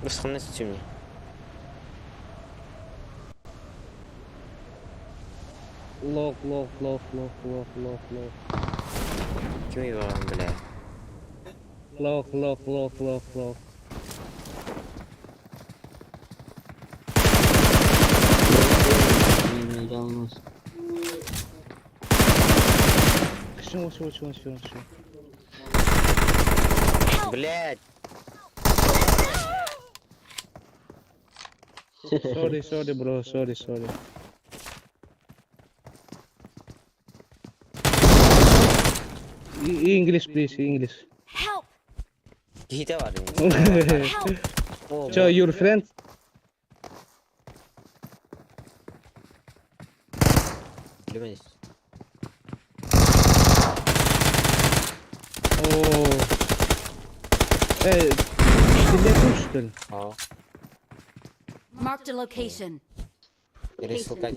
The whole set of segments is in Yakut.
Русханна сүтүмне. Лох, лох, лох, лох, лох, лох, лох. Ким ебаған, бля? Лох, лох, лох, лох, лох. Шо, шо, шо, шо, шо. Блядь! Sorry, sorry, bro, sorry, sorry. English, please, English. Help! Кихите бар. Help! So, your friend? Билбейм. О. Ты что ли? А. Marked a location.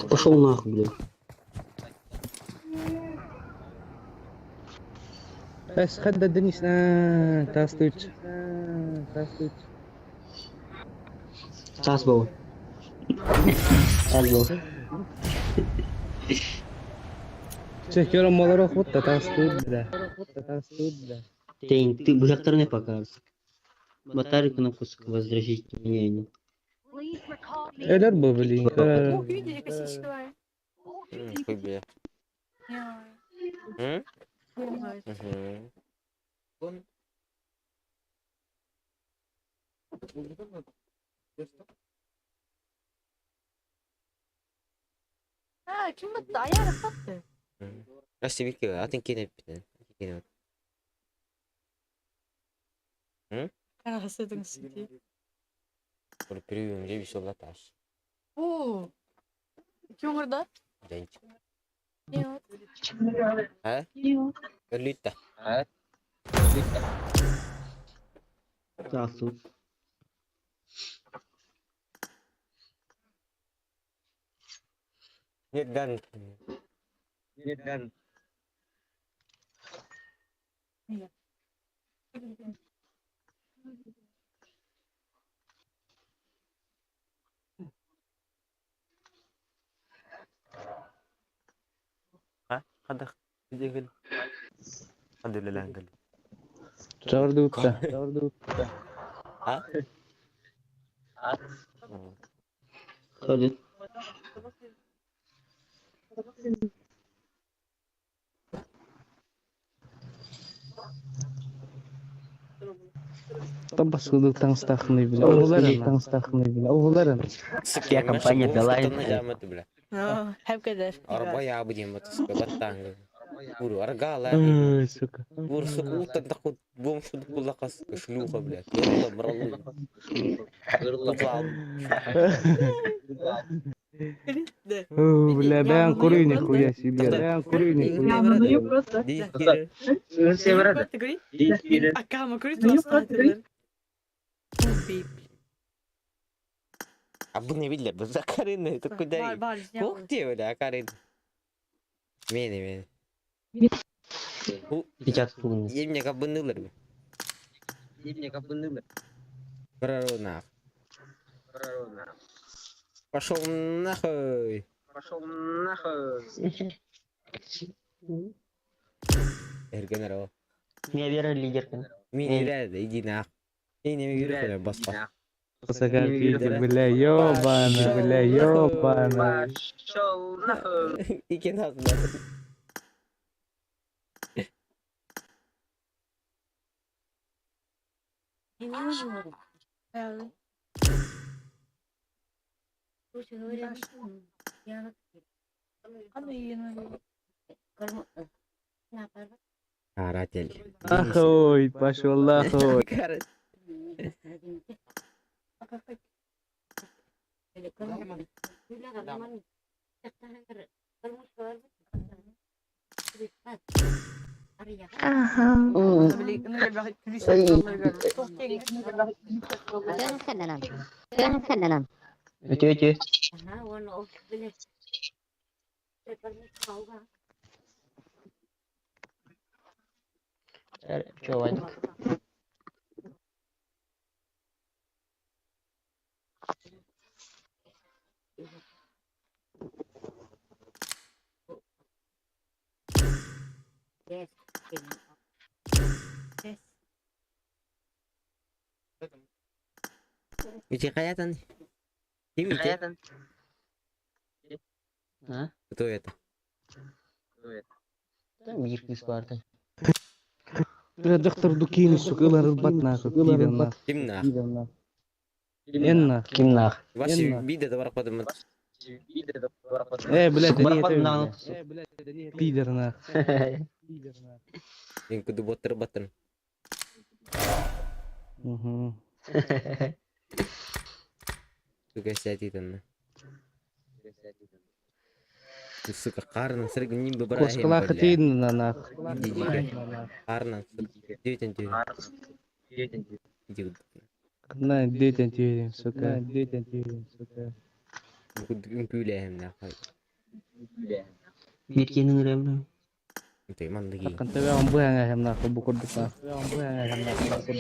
Пошел нахуй, блядь. بس خد الدنيا تاستوت تاستوت Тас был. Тас был. Çekiyorum olarak mutta tastut da. Tastut da. Ты, ты быхтарны покажешь. Батарейку на кусок возращить не не. Öler bu bilin. Хуй бля. М? Мгм. А, ким батты? Аяр батты. Расыбики, атын кинеп битен. Кинеп. Карасыдың сиди. Бір біреуімде бес олла таш. О. Ким орда? Денч. Нет. А? Өлүтті. Тас тут. Нерден? Нерден? Ha? Хадах. Дегел. Хадулалангал. Çağırdı Çağırdı А? Ходит. Табасылды таңстақны бile. Oğullarım таңстақны bile. Oğullarım. Я компания Билайн. Хәп кадәр. Арба ябы дем батыска баттаңгы. Уру аргала. Ой, сука. Ур сука уттан такут бом шуд кулакас шлюха блядь. Гырла бралы. Куплал. О, бля, ben курю нихуя себе. Ben курю нихуя. Акама курит вас. А bu ne bile bu zakarın такой Бар, дари. бар, Ух ты, бля, акарын. Мени, мени. Сейчас тут. Емне кабынылар. Емне кабынылар. Прору нах. Пошел нахуй. Пошел нахуй. Эргенеро. Меня Вера лидерка. Мини ряда, иди нах. И не юркале басқа. Сакар бля, ёбана, бля, ёбана. Пошел нахуй. Иди нахуй. Каратель. Нахуй, пошел нахуй. Каратель. Өте өте. Че, Вадик? Ити хайатан? Ким ити? А? Кто это? Там биир кыыс баарда. Дьахтар дукини сука ылар ылбат нахуй, пидор нахуй. Ким нах? Эн нах. Ким нах? Вообще биде да барахпадым. Э, блядь, да не Барахпадым это, нах. блядь. Пидор нах. Мен куду боттыр баттын. Угу. Сука сядет Сука, карнан сыргы ним бы Коскалах тин на нах. Карнан сыргы. Девять Иди. На, детям тюрем, сука. Детям тюрем, сука. Үҥкүүлээһим нахуй. Биир киһини ыҥырыам. Ты манныги. Хаккан тебе он быһаҥа нахуй бу курдук нахуй.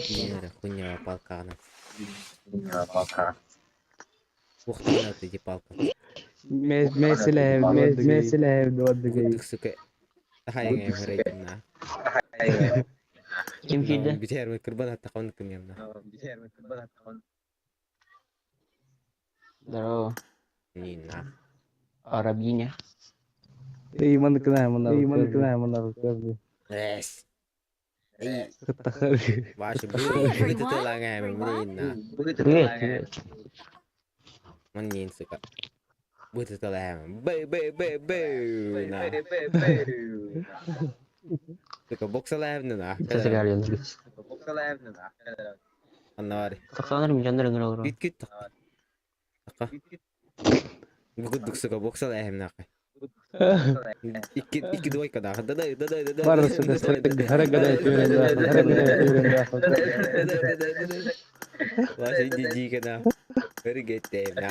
Киинere хуйня палканы. Ухтана ты палка. Меселе, меселе, Курдук сука. Тахайга хөрөйдүм на. Ким киирдэ? Битэр кырбан атта кон кымям на. Здорово. Не на. Арабиня. Эй, маныкына, маныкына, маныкына. Эс. Эй, Кыттахар. Ваша будет это лагаем, блин, на. Привет, привет. Маннин, сука. Будет это лагаем. Б, б, б, б, на. Сука, боксалаем на. Сәсәгәр Аннары. Сақсанар миллионер ыҥыра олорор. Кит кит. Така. Бүгүн сука боксалаем на. Икки икки двойка да. Да да да да да. Бар сука, харагада тюрем, харагада тюрем. Ваша дидика на. Өргетте на.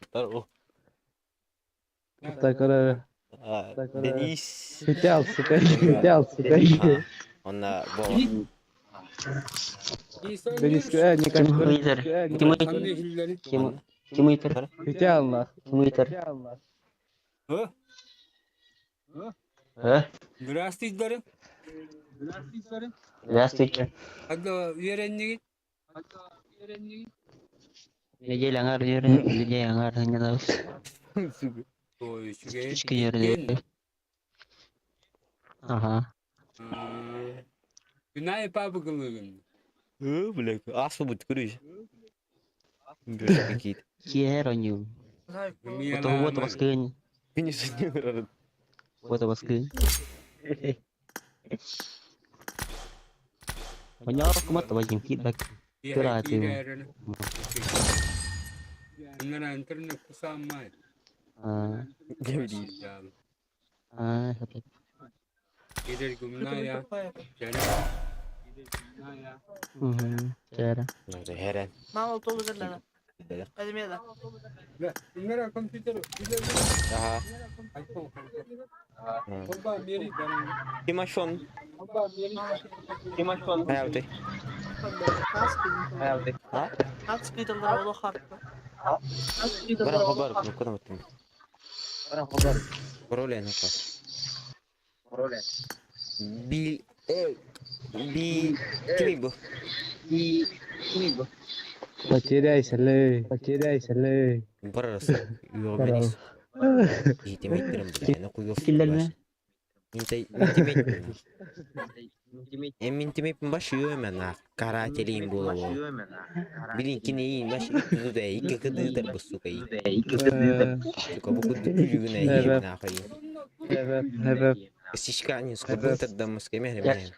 Здорово. Так, ара. Денис. Хотел, сука, хотел, сука. Онна бо. Денис, не Ким кажется. ыйытар? Ким ыйытар? Ким ким ыйытар? Хотел, нах. Ким ыйытар? Э? Здравствуйте, Здравствуйте. Когда үөрэннигит? Неделя аңар үөрэн, неделя аңар ханнанабыз. Ой, үчүгэй. Үч күн үөрэнэбит. Ага. Күнай папа кылыгын. Бля, асфа будет крыш. Какие-то. Киэр оньюм. Вот вот баскын. Конечно, не рад. Вот баскын. Оньяр кумат табагин фидбэк. Кырааты. Ыңара интернет кусамай. А, а, хапет. Кедер гумная. Угу. Чара. Херен. Мама толы керлена. Эдемеда. Ыңара компьютер. Ага. Оба мери баран. Ким ашон? Мама. Хайалты. А? Хас кыйталлар оло харпы. Баран хабар, ну куда вот ты? Пароля ну ка. Би э би кими бу? Потеряйся, лей, потеряйся, лей. Барарас. Юрбенис. Итемейтерим бля, ну куёв. Киллерме? Интимейт. Эм интимейт баш юэме на карателин було. Билин кинеин баш икки да икки кыдыдыр бу сука. Сука бу куду күлүгүнэ Evet. на хай. Evet. Сишка не сука бытыр да муска мехре мехре.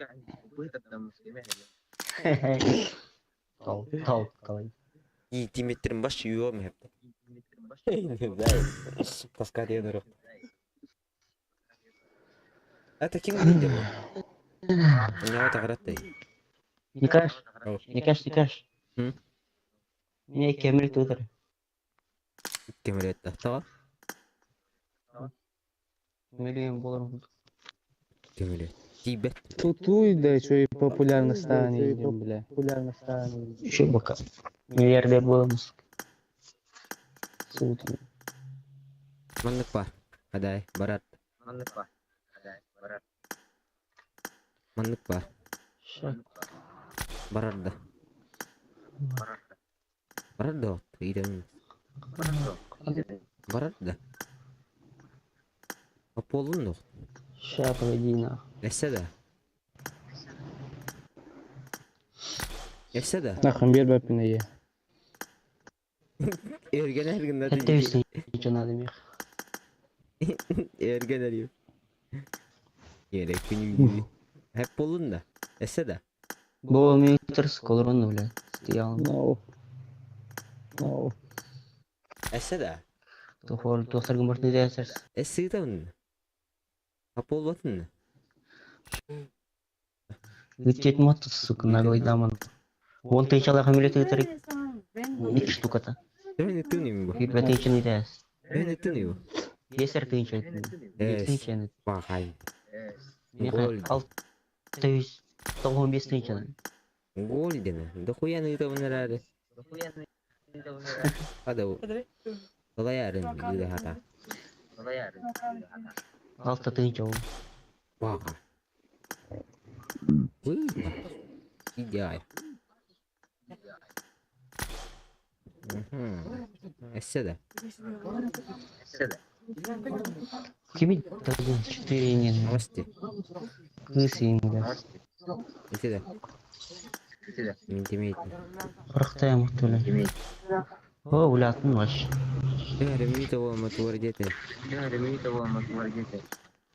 Тал, тал, калай. Итимейтерим баш юэме. Таска диэн Это ким дейді бу? Унява тағыраттай. Никаш, Ау. Никаш, Никаш. М? Мне кемер тутар. Кемер таға? Миллион долларов. Кемер. Тибет. Тутуй, да еще и популярно станет, бля. Популярно станет. Еще пока. Миллиардер боламыз. Суут. Маннык бар. Адай, барат. Маннык баар. Ща. Барар да. Барар да идэм. Барар да. Аполлон да. Ща, погоди, нах. Эссе да. Эссе да. Нахуй биэрбэппин эйэ. Эрген эрген Это весь ничего надо мех. Эрген эрген. Gerek күнү. Hep болун да. Эссе да. Бо метр с колорон, бля. Стоял. No. No. Эссе да. Тухор, тухтар гымырт не дәсерс. Эссе да. Апол батын. Үтет мат, сука, наглый даман. Вон ты чала хамилет ыйтарик. Ик штука-то. Мен түнүм бу. Бит бәтен не дәс. Мен түнүм. Есер тынча. Эс. Тынча. Бахай. Гол. 695 тынча. Голден. Да хуя на это вынырали. Хада Балаярын юда хата. Алты тынча ол. Баха. Идеально. Эссе да. Кими один, четыре не. Новости. Кысы им, бля. Эссе да. Интимейт. Рахтая мухтуля. О, бля, атын ваш. Ремит его мотор где-то.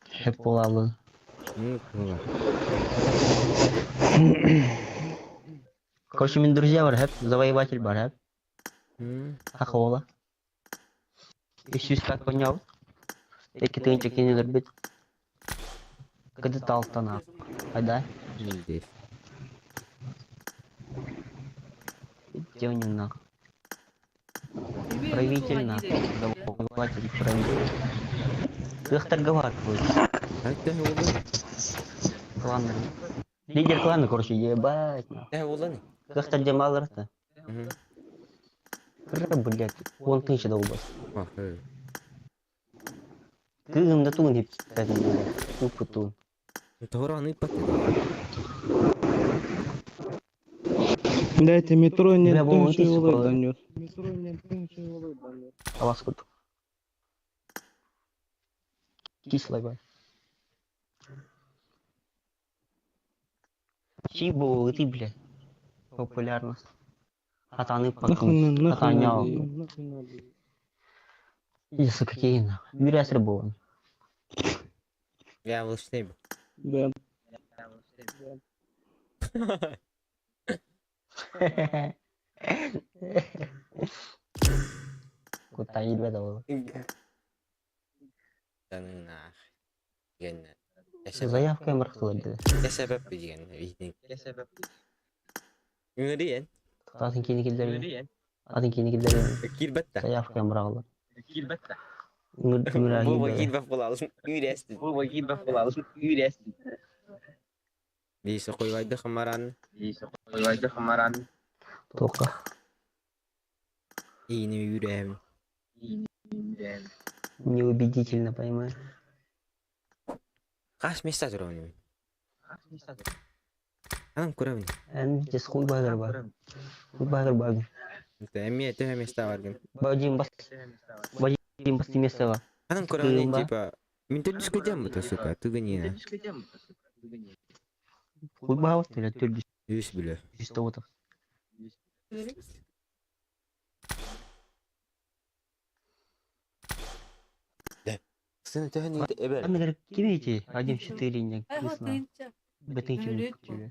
Хеп болалы. Ну, ну. Короче, мен друзья бар, хеп, завоеватель бар, хеп. Ахола. Ишүс как понял. Эки тыгынча кенелер бит. Кыды талтана. Айда. Здесь. Где у него нах? Правитель нах. Завоеватель, правитель. Их торговать будет. А это его Клан. Лидер клана, короче, ебать. нах. Да, уланы. Их торгомалар-то. Кыра, блядь. Он тысяча долбас. Баха. Кыгым да тун деп блядь. Тупо тун. Тораны паты. Дайте метро не Бля, вон тынча ты, сука. улыбанет. Метро не тынча улыбанет. А вас кут. Кислый бай. Чибо, ты, бля. Популярность. Атаны Нахуй потом. на- нахуй Атанял. надо. Нахуй надо. И, сука, какие нахуй. Юрия Срыбова. Я волшебный. Да. Куда ребята было. Да ну нах. Генна. Заявка мырхтылар dedi. Sebep деген видин. Үңөрүен. Атын кейini килдерген. Атын кейini килдерген. Кирбетте. Заявка мырагылар. Бу кирбет болалсын. Үйрәсти. Бу кирбет болалсын. Үйрәсти. Бейсе койбайды хымаран. Тока. Ийини үйрәм. Неубедительно, понимаешь? Каш места турабын. Анам көрөмүн. Эн жес хуй багыр бар. Хуй багыр бар. Эми төһө места бар ген. Бадим бас. Бадим бас место бар. Анам көрөмүн Тыгын ба. типа Мин төрдүс көтөм бу сука, тыгынина. Хуй багыр төл төл Үс биле. жүз отыр. Сен төһөн эбер. Аны керек кимейти? 1-4 не Ай, крысна. тынча. Бетинчи тебе.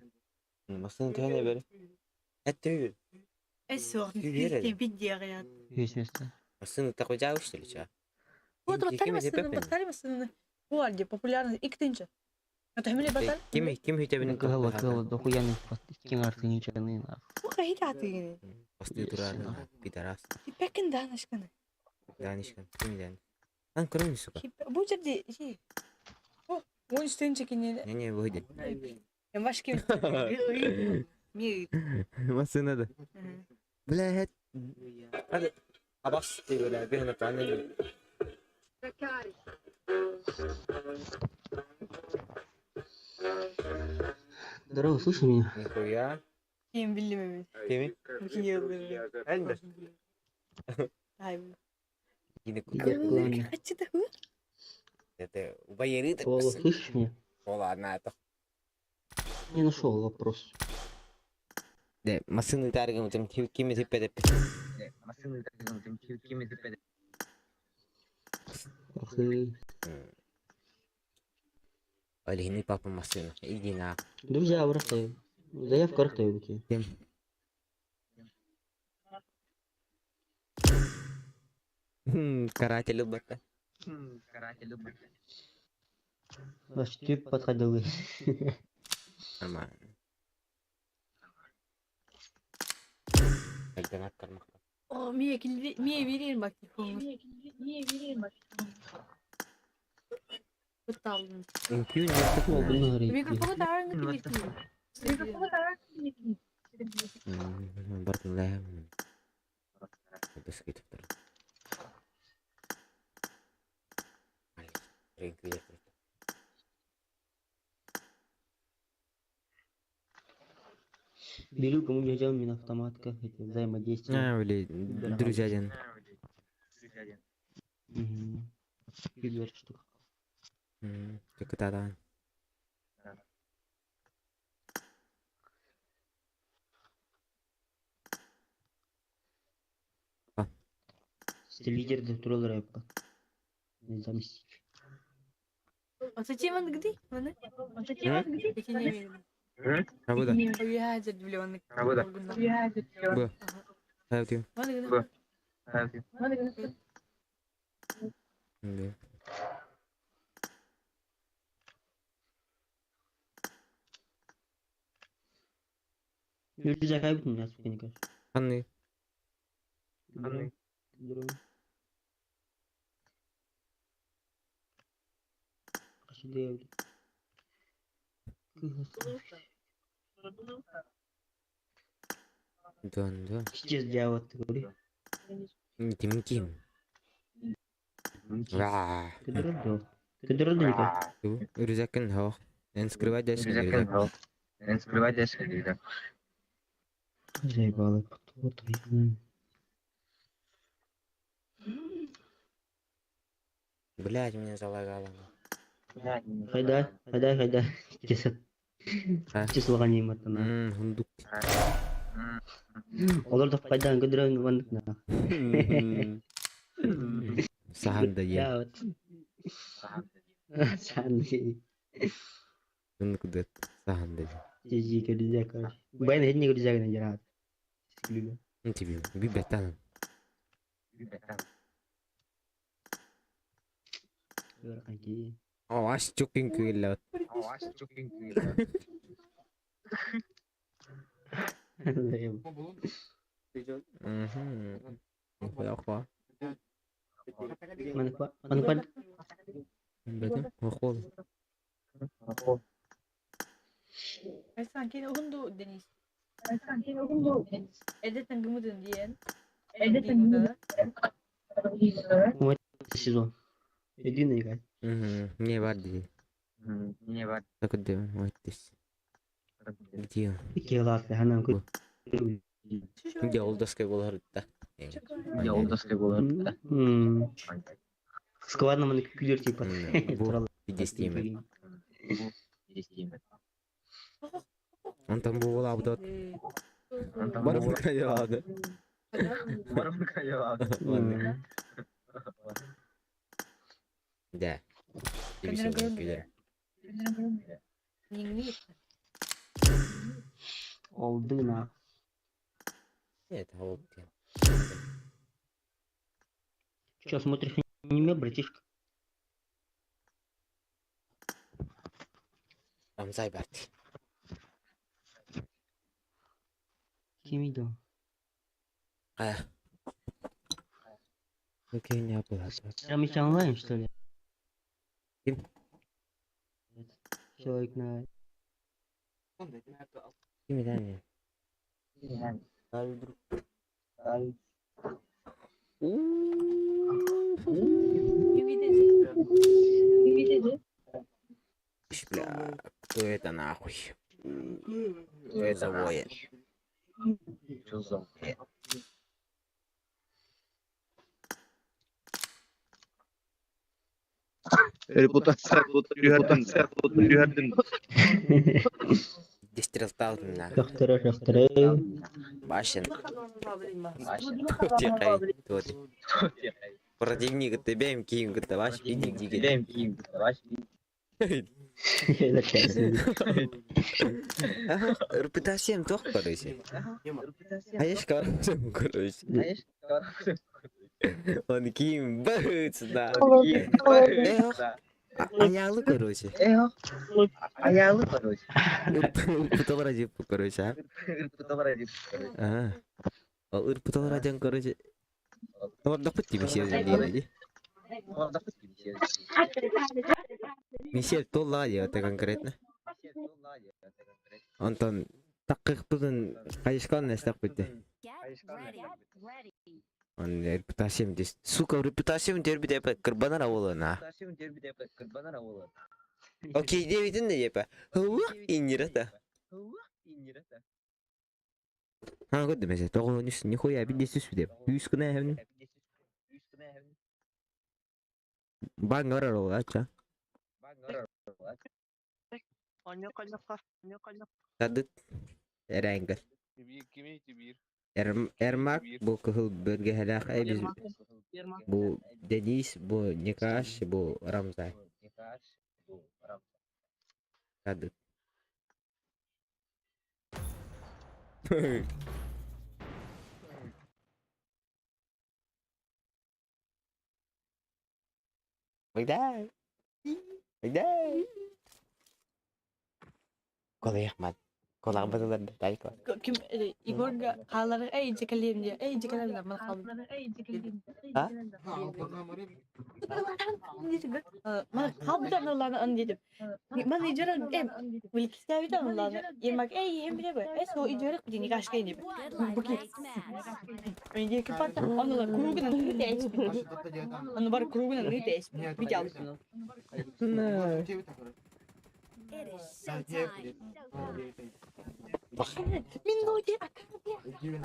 Масын төһөн эбер. Әттүү. Эсор, Уверен. бидерят. Есть место. Масын такой жабыш төлүчө. Вот Ким- батарея ким масыны, депепен? батарея масыны. Гуальди, популярный, ик тынча. Это хмели батарея? Ким ким хүтебин Кыла кыла дохуя не кин арты ничего не на. Уха, хитаты. Басты турар пидорас. Хипекен данышканы. Данишкан. Ким дан? Ан көрөмүн сука. Бу жерде, хи. О, он тынча кине. Не не выйдет. Баш ким. Ми. Масына да. Бля, Hadi. Абас бля, бена таны. Здорово, слышишь меня? Нихуя. Ким билим Кими? эбит. Ай. Кини Лидер клана. Хачы да ху. Это убайыры Ола, слышишь меня? Ола, на это. Не нашел вопрос. Де, масыны таргым там кими типпе Ах ты. Олегни папа машина. Иди на. Друзья, бросаю. Заявка рахтаю. Кем? Каратель бата. Ваш тип подходил. Нормально. Когда кармах. О, мие килби, мие берейин бак. Быталдым. Инкю не Микрофону таарыңы килбит. Бартын Бескит. Беру, кому не взял меня автомат, как это, взаимодействие. А, блин, друзья один. Угу. Кибер штука. Только да. Лидер турал рэпа. Заместитель. А зачем он где? Маны? А бу да. Бу. Бу. Хәвтю. Да. Люди закайбут меня, сука, не кажется. Анны. Здорово. Здорово. Да, да. Пиздец, дьявол, ты говори. Тим ким. Ва. Ты дурак, да? Ты дурак, да, никак? Рюкзакын хох. Эн скрывать дальше рюкзак. Заебало, кто твои? Блять, меня залагало. Хайда, хайда, хайда. Чесат. А? Число матана. Хундук. Олар да пайдан көдөрөн вандык на. Саханда я. Я вот. Саханда. Хундук дет. Саханда. Жи көрүзә короче. Баян хедне көрүзә генә жарат. Ну тебе, бибетан. О, аш чукин күллә. Мгм. Охуя, охуя. Маныкпа, Бетим, охуя. Айсан кини ухунду Денис. Эдеттен гымытын диен. Сезон. Единый играть. Угу, не бар ди. Так вот, вот здесь. Где? Пики латы, ханан ку. Где олдаской болар да. Складно маны күлер типа. Бу пиздец. Он там был абдот. Барым кайалады. Ладно. Да. Oldu на. Нет, вот. Че, смотришь аниме, братишка? Там зайбарт. Кем видел? А. Окей, не было. Прямо еще онлайн, что ли? Ким? Человек на... Ким да не. Кто это нахуй? Кто это воин? Репутация түһэрдин. Дестрелтаутун на. Көхтөрө көхтөрө. Башен. Тихай. Вот. Противник тебе киин кытта баш бидик диген. Репутациям туох короче. Аеш короче короче. Он киин быц да. Аялы короче. Ырпыталар деп короче, а? А. Ол ырпыталар ден короче. Олордохпут дии Мишель диэн дии. Мишель толлаҕа диэ это конкретно. Онтон таккыхпытын хайышкалан эстэхпит дии. Get ready. Он репутациям дес. Сука, репутациям тербит эпэ кырбанар ауылына. Окей, девитин де епе. Хуа, иннирата. Ha көрдүм mesela. Тоҕуон үс нихуя бил десүс деп. Үс күнэ хэвн. Бан горар ол ача. Тадыт эрэнгер. Эрмак бу кыһыл бөргөһөлөөх эбиз бу Денис, бу Никаш, бу Рамзай. Тадыт. Богдан! Богдан! Колыяхмат. Колақ бұзылар тайко. Ким Игорга хаалары эй дьекелием диye. Эй дьекелем ман хаалбыт. А? Ман хаалбыт анылланы ан дедим. Ман ижара эм билкистәбит анылланы. Ермак эй эм биле бу. Э со ижара дини кашкай дип. Good Бу ки. life, nice match. Мен ки пата анылла кругунан ныты эспит. Аны бар кругунан ныты эспит. Бит алып. It is showtime. Мин ноди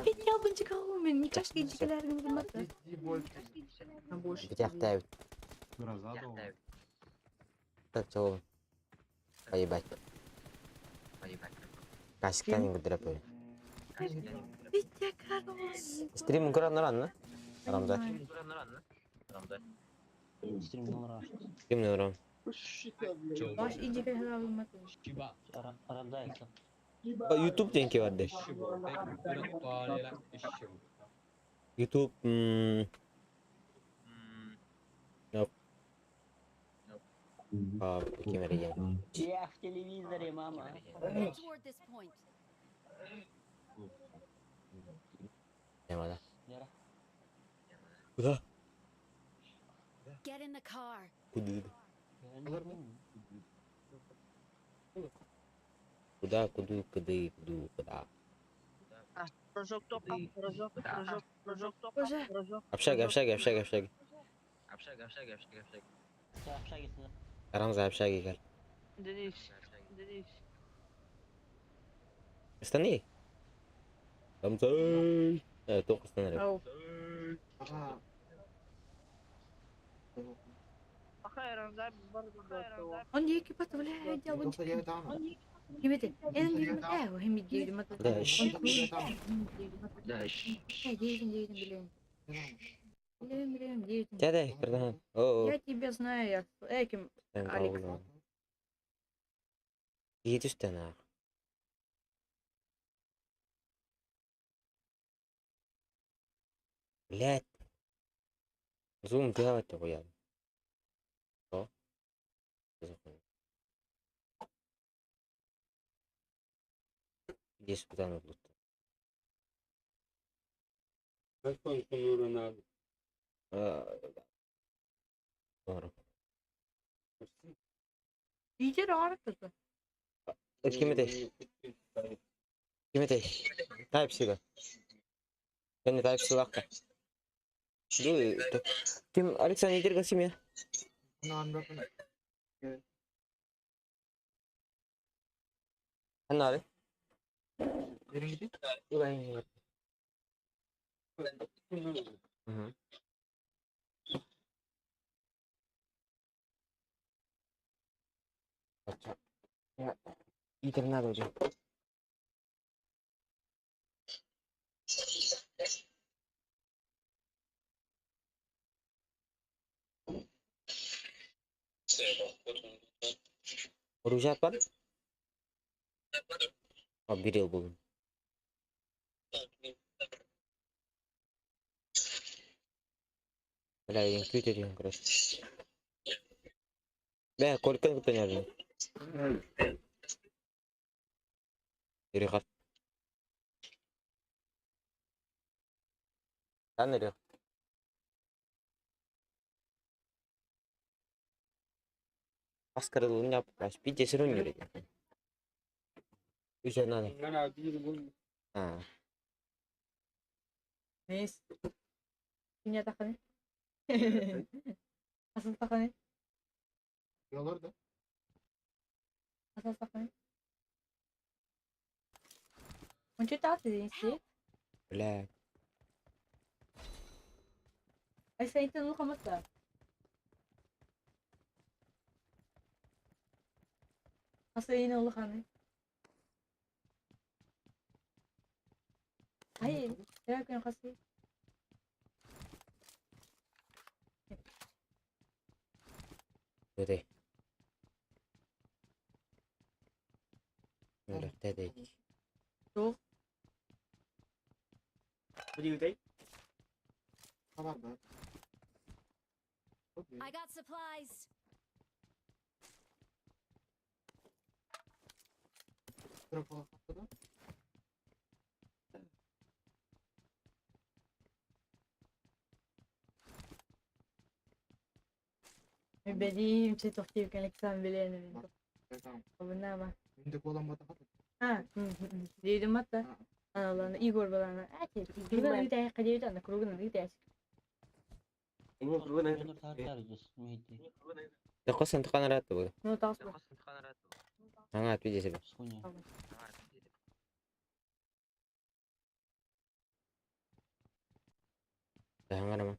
Бит ялбынчы калу мен никашка дьекелерин булмады. Битяхтәбит. Так чого. Поебать. Кашкан гыдырап. Бит якарым. Стрим көрөн нұран, Рамзай. Стрим нұран. Баш идекелер булмады. YouTube денки бар де. YouTube Yok. А, кемере Я в телевизоре, мама. Head toward this point. Темада. Лера. Куда? Get in the car. Куда? Куда, куду, куды, куду, куда. Боже. Общага, общага, общага, общага. Рамза, общага гел. استني. Рамза. Тоқ استنى. Ау. Он диэки пата бля ялбынчы. Кимете? Эн дигим э хем дигим ата. Да, ш- Э дигим дигим билем. Билем билем дигим. Дяде, кырдан. О, Я тебя знаю, я э ким Алик. Едешь на. Блять. Зум делать я. Что? Здесь куда надо? Doğru. Iyer аркыты. Кимете? Кимете? Type C. Кенни Type C лакка. Ким Александр Идергасимия? Наада. Иитэр наада дьэ. Оружие бар? А, бирел булдум. Бля, үҥкүү короче. Бля, Кольканы кытта ньардым. Ирихат. Хан ирих. Аскарылын яппаш. Bir cesur oynuyor. Үс надо. А. Neyse. Dünya takını. Asıl takını. Asıl takını. Ончу тааты дейсі. Бля. Ай сен итен улхаматта. Асыл ин улханы. Ай, я касы. Өте. Өлөктө дейт. Жоқ. I got supplies. Бәдим, че тохтиев кәлексән белән. Абынама. А, дедим атта. Аналаны Игорь баланы. Әте, кругынан ыйтай, кадебит ана кругынан ыйтай. Токос антыкан бу. Ну тас бу. Аңа отведесе бе. Аңарама.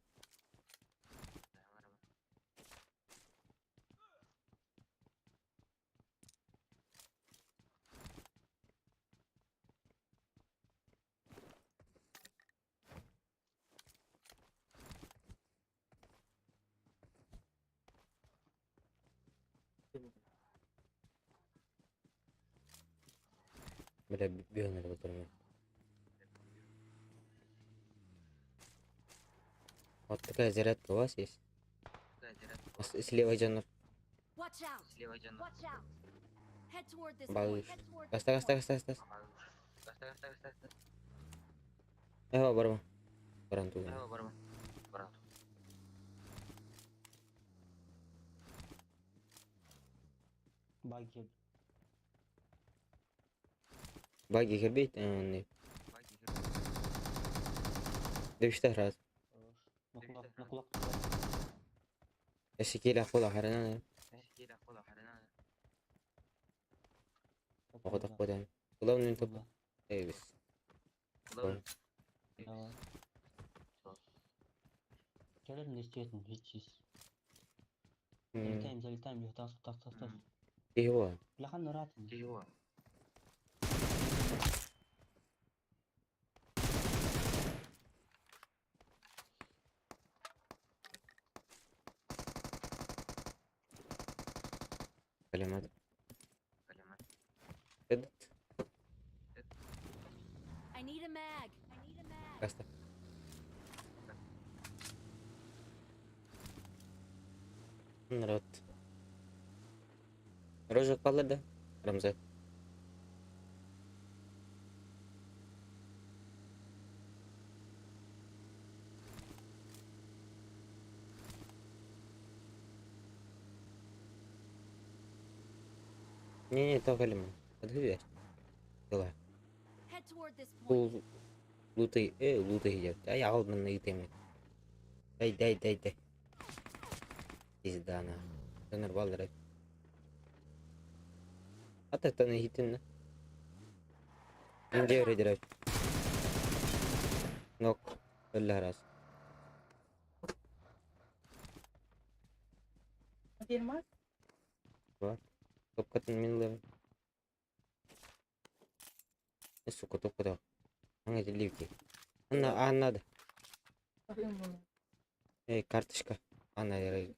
Бля, бионер отырмын. Вот такая зарядка у вас есть? Слева Джонор. Watch out. Watch out. Head toward this point. Балыш. Head toward this Гаста, гаста, point. гаста, гаста. Эва, барма. Баран туган. Баги кирбейт, не. Дебиште раз. Эсикеле хола харана. Оҕотох буолан. Главное топ. Эбис. Киһи Калимат. Этот. I need a mag. I need a mag. Гаста. Народ. Рожок палады. Рамзат. Не-не, то Галима. Подвигай. Дела. Head toward this point. Бул луты, луты идет. Ай, алдын итеме. Дай, дай, дай, дай. Пизда на. Донор баллар. Ата таны хитин. Мин дьэ өрөйдөрөй. Нок, өллө араас. Фирма? Топкатын мин ылыам. Сука, топката. Аңа дилливки. Анна, аан надо. Эй, карточка. Анна, ярай.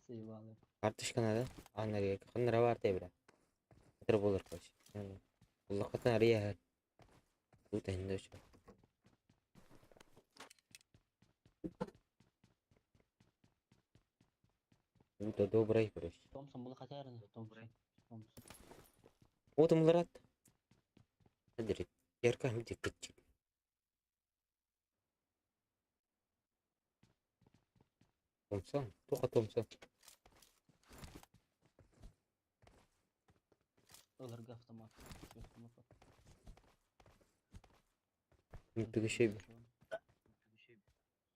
Заебало. Карточка надо. Анна, ярай. Ханнара бар тебре. Хатыр болар короче. Уллахатын ария. Тут энде өчө. Это добрый, короче. Томпсон был хотя Томпсон. Томпсон. Вот он рад. Адри. Ярка где кытчик. Томпсон. Тоха Томпсон. Ылырга автомат. Автомат. Түгүшөй.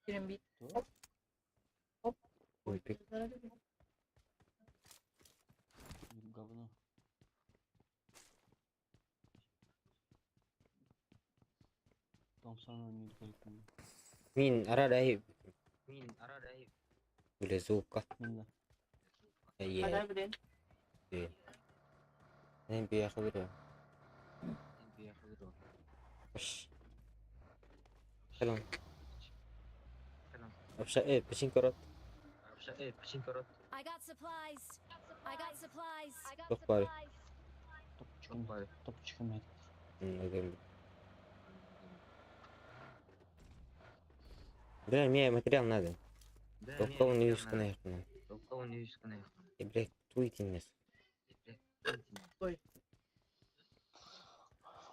Кирем бит. Ой, пик. Говно. Томпсон не Мин арада. Бля, звука. Минна. Е. Адай, блин. Мен бияхы бир. Салам. Вообще, пешин корот. I got supplies. I got supplies. I got Тоқ бар. supplies. Топчиком. Топчиком. Бля, мне материал надо. Тоқтау не юскана яқына. Бля, туй тиннес.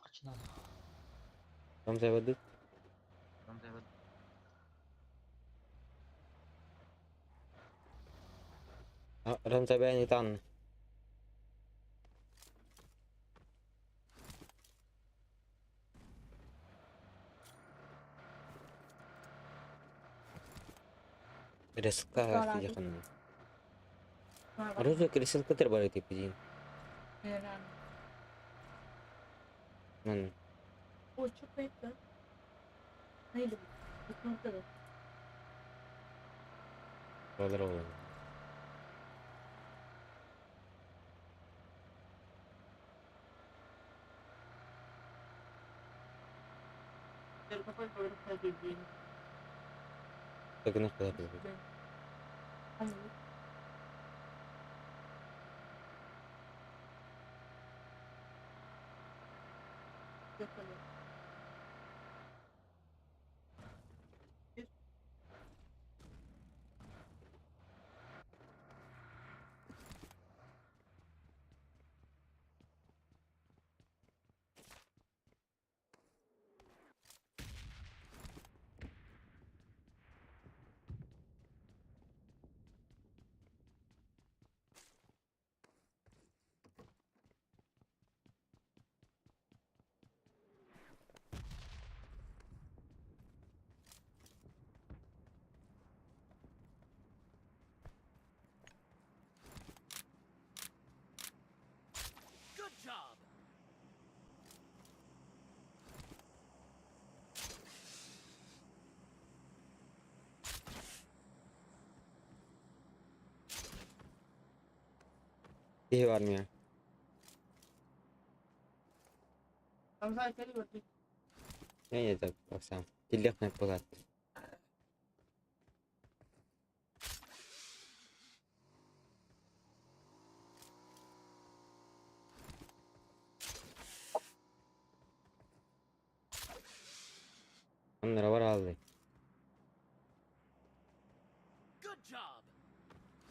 Качынан. Там заводут. Рамзабяни тан. Ресылка жақын. Оружие ресылка тер бар тип дин. Ман Ой, что это? Neydi bu? Bu noktada. балар ол. Тагына кадar Anladım. Yapalım. Киһи бар мия. Hamza içeri gördük. Не так баксам. Тилек не болат. Оннара бар алды.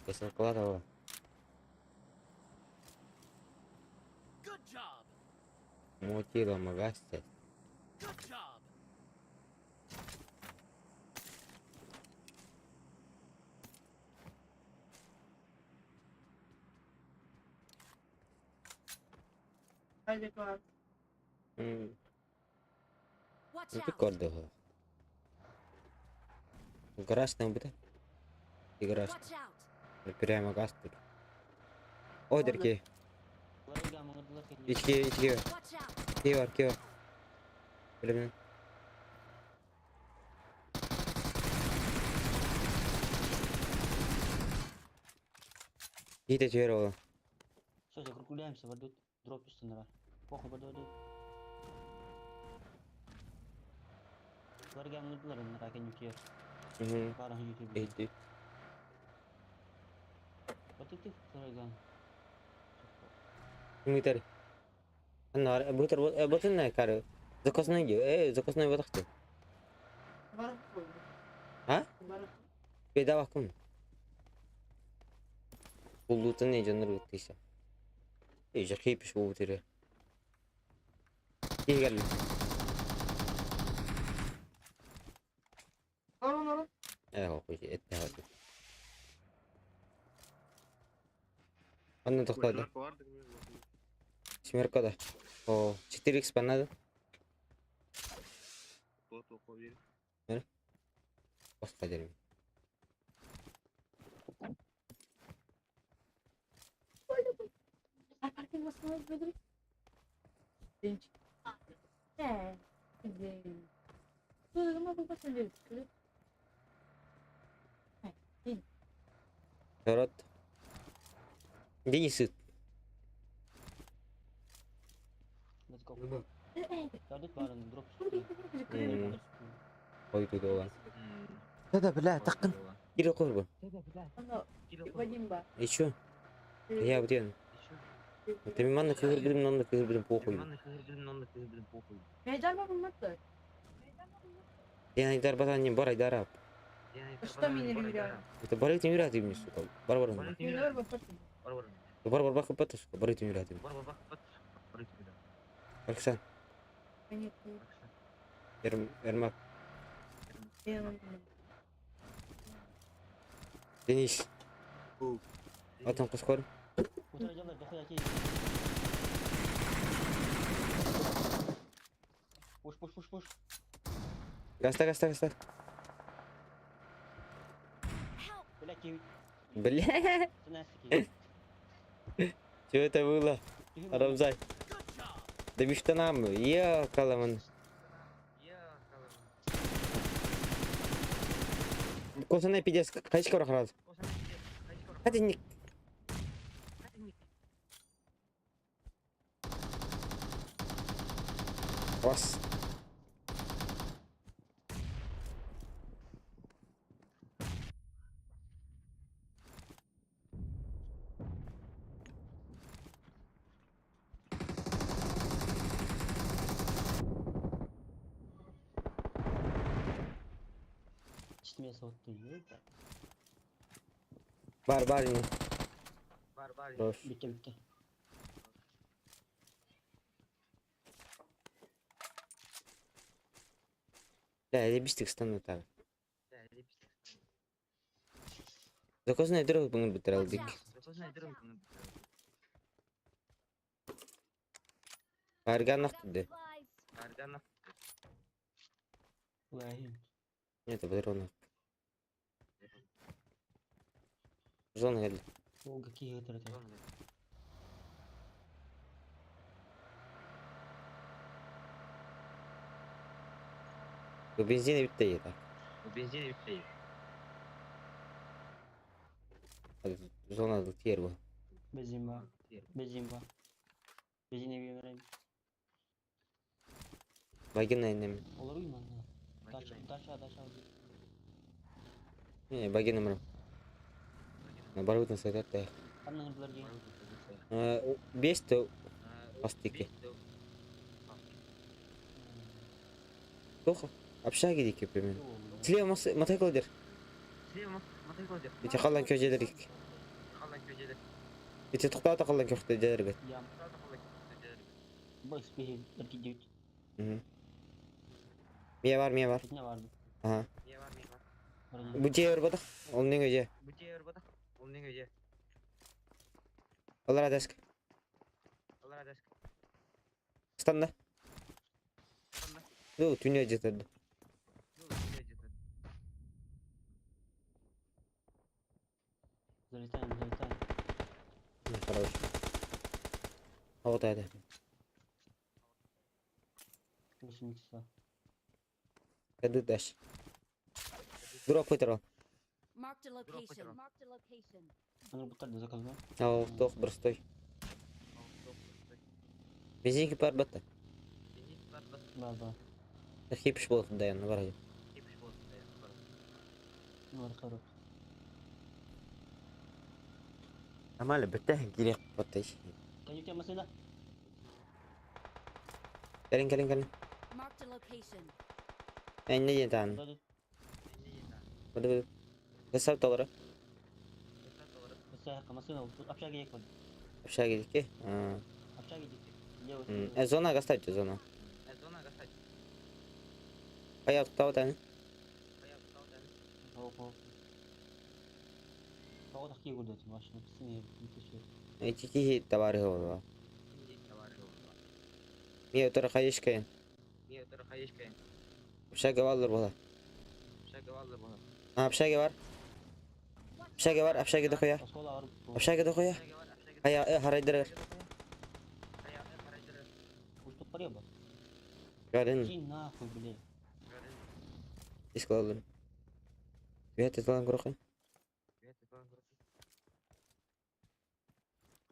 Кесин кылат ала. Мотила магастет. Haydi var. Watch Ити out. көрдөһө. Гараж там буде? И гараж. Watch out. Прямо газ тут. О, дерки. Ылырга. Ички, ички. Watch out! Ки бар, ки бар. Билемин. Киһитэ түһэр оҕо. Все, закругляемся, вадут. Дроп үстүннэрэ. Похуй, баду, баду. Барган ыдылар ыннара кэнники. Бара YouTube. Эйди. Батык сарайган. Митер. Аннар бутер бутын кары. Заказной заказной батахты. А? Беда бакым. Буллутын не жаныр ыттыйса. Эй, жакейпиш бу бутере. Кел. Э, охуй, этте хады. Анна тохтоду. Семерка да. О, 4х банады. Басқа дерем. Паркинг басмай бөдүр. Э. Народ. Денис. Let's go. Дадут барын дроп. Ой, тут оған. Да-да, бля, таққын. Кире қор И чё? Я где? Ты манна кыгыр билим, нанна кыгыр билим, похуй. Я Айдар батан не бар Айдарап. Что меня не Это бар этим юрат им, сука. Бар бар. Бар бар бак пата, сука, бар этим юрат им. Александр. Ермак. Денис. Атом кускор. Пуш, пуш, пуш, пуш. Гаста, гаста, гаста. Бля. Что это было? Рамзай. Да биштанам. Я каламан. Косана пиздец, кайчка рахрат. Хотя не... Вас. Бар бар не. Бар бар. Bitti bitti. Да, я бистик стану так. Заказной дорог бұны бітір алдык. Арганах Got dedi. supplies. Нет, патронов. Зона geldi. О, какие это? Bu benzini bitti ya. Bu benzini bitti. Hadi zona tier bu. Benzin var. Benzin var. Benzin evi vereyim. Bagina inemi. Olur mu lan? Taş, taş, taş. Не, bagina mı? Барутын сайтат да. Anne hırlar gel. Бес то астыки. Плохо. Общаги дейки примерно. Слева мотоцикл дер. Ити қалан көжелер ик. Ити тоқтата қалан көхті дер. Ya. Bak bir bir Мия бар, мия бар. Ne vardı? Ага. Бу жер бадах. Ол неге же? Олар адаск. Станда. Ну, түнө жетеді. Залетаем, залетаем. Хорош. Вот это. 8 часа. Кады дашь. Дурак вытерал. Marked a location. Marked a location. Аны бутар да заказна. Ал тох простой. Бензинки пар батта. Да, да. Хипш был да, я на Ну, хорош. Нормально, бітті керек баттай. Кәнекте машина. Кэлин, кэлин, кэлин. Marked a location. Энне диэн тааны. Да, да. Быды быды. Кысап толору. Машина, общага ехал. Общага келдикки. Общага едет. Э, зона оставьте, зона. Хайа туктабыт аны. Эти кихи товары голова. Мия утара хайышкайын. Общага баллар бола. А, общага бар. Общага бар, общага дохуя. Общага дохуя. Хайа, э, харайдырыр. Гарын. Нахуй, блядь. Диск алалар. Бэт эталан көрөхө.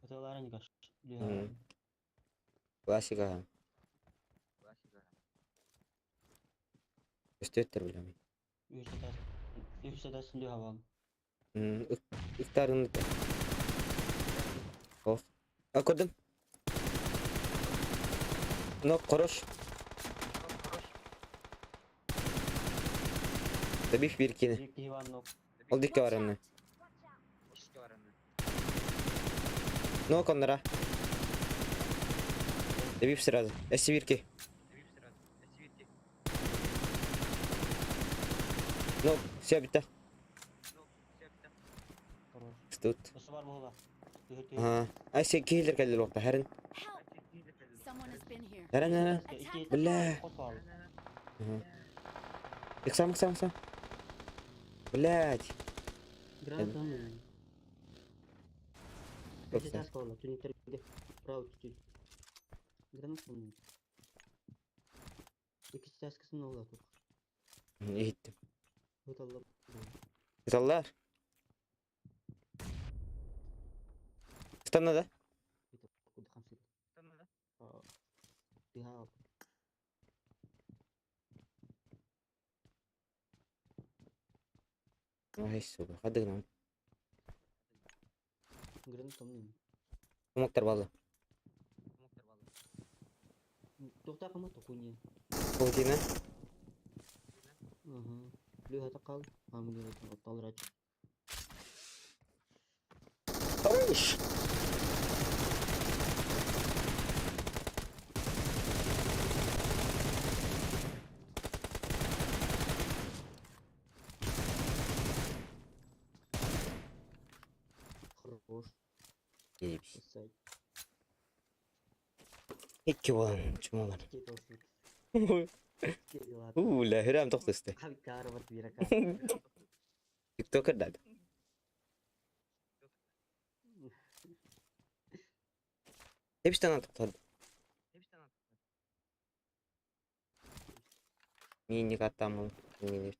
Это лараника. Классика. Өстөттөр билем. Үш этаж лүһэ Ыктарын. Ох. А көрдүм. Но хорош. Табих бир кини. Ол дикке бар эмне. Но коннора. Добив сразу. Эсси бирки. Ну, все битте. Тут. Ага. Ай сен киһилер кэллэр уопта хэрин. Help! Someone has been here. Хэрин хэрин. Attack the Бля. boss. Иксам, иксам, иксам. Блять. Иһиттим. Ыталлар. Станна да? Ай, сука, хадыгынан. Умоктар балды. Паутина. Хорош! Ебись. Икки болан, чумалар. Уля, хөрәм тоқтысты. Тиктокер да. Hepsinden тоқтады. Мини катамыл. Мини.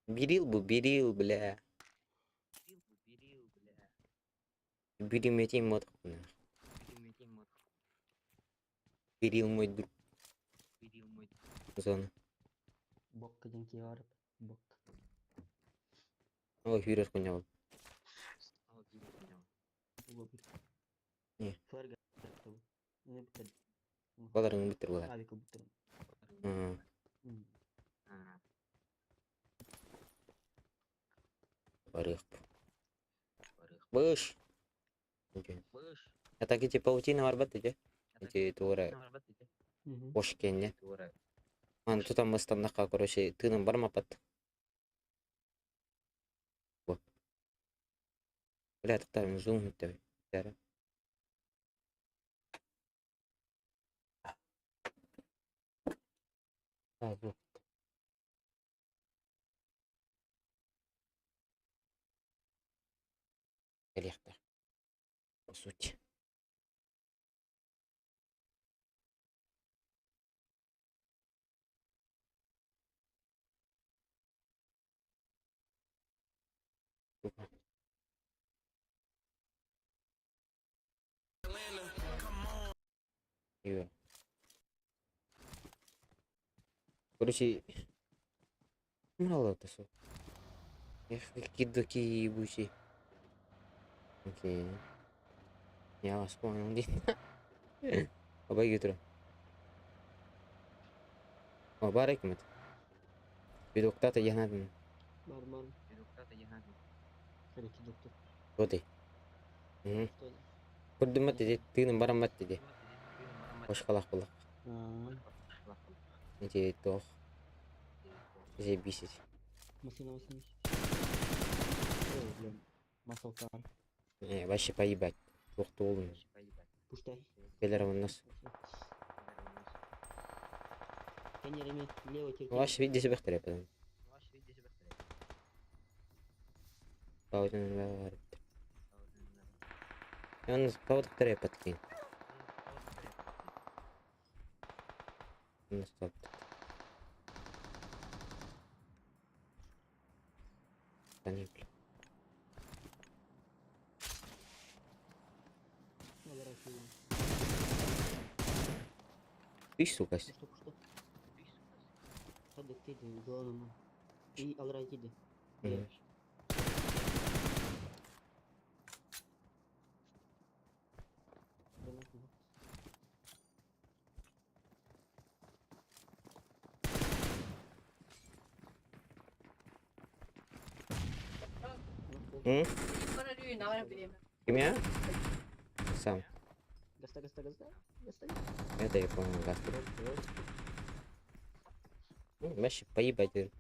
Берил бу, берил, бля. Берил метим мод. Берил мой друг. Зона. Ой, хүйрер хуйня был. Не. Баларың биттер булар. Барых. Быш. А так эти паутина барбат эти. Эти тура ош кенне. Ан тутам мыстаннака, короче, тыным бармапат. Вот. Бля, тоқтар, зум деп. А, звук. По сути. Iya. Короче, мало это всё. Эх, какие дуки ебучие. Окей. Я вас понял, дии. Абай гүтүрэ. О, баар экимит. Видоктата яхнатын. Бар бар. Годы. Курдумат диди, тыыным бараммат диди. Башкалах булах. Эти тох. Заебись. Машина, машина. Ой, блин. Масыл кар. Э, вообще поебать. Туохтуолун. Пуштай. Келер оннос. Кенереми, левый терпи. Вообще видите бехтере потом. Пауза бар. Он пауза паткин. Ну стоп. Да не, бля. Ты, сука. Пушта, пушта. Мгм. М? Ким я? Сам. Гаста, гаста, гаста. Гаста. Это я понял, газ. Ну, вообще поебать.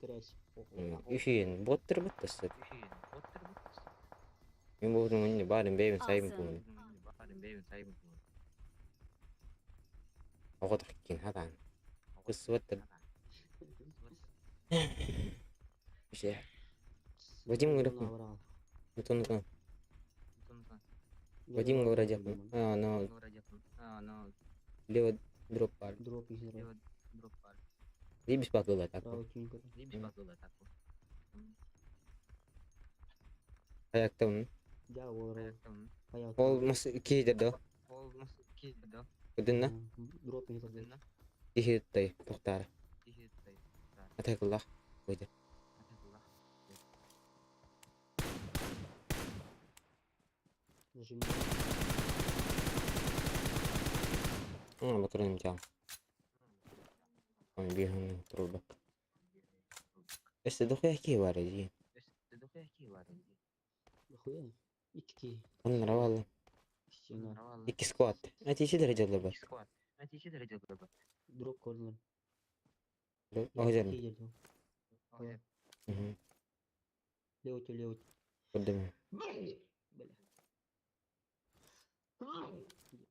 Грязь. Үһүөн боттер буттасы. Мен болдум инде барын бэйбин сайбын Awesome. куун. Оҕотох кин хатаан. Кыссыбаттар. Вообще. Вадим говорит, Антон, Антон. Вадим говорит, а, но лево дроп бар. Дроп из Заебись бакыла так. Правый тюнь. Аяктан. Да, ол Ол мас кейдер да. Кудынна Дроп из кихиттай тохтар. Атайкуллах. Выйди. Зажими. А, батырым тял. Ой, бихын трубок. Эсте дохуя ки бар иди. Дохуя. Икки. Он нравал. Стена. Икки склад. А ти сидер дедler бар. Дроп корнер. Озерно. Угу. Левый, левый. Кудым. Бля.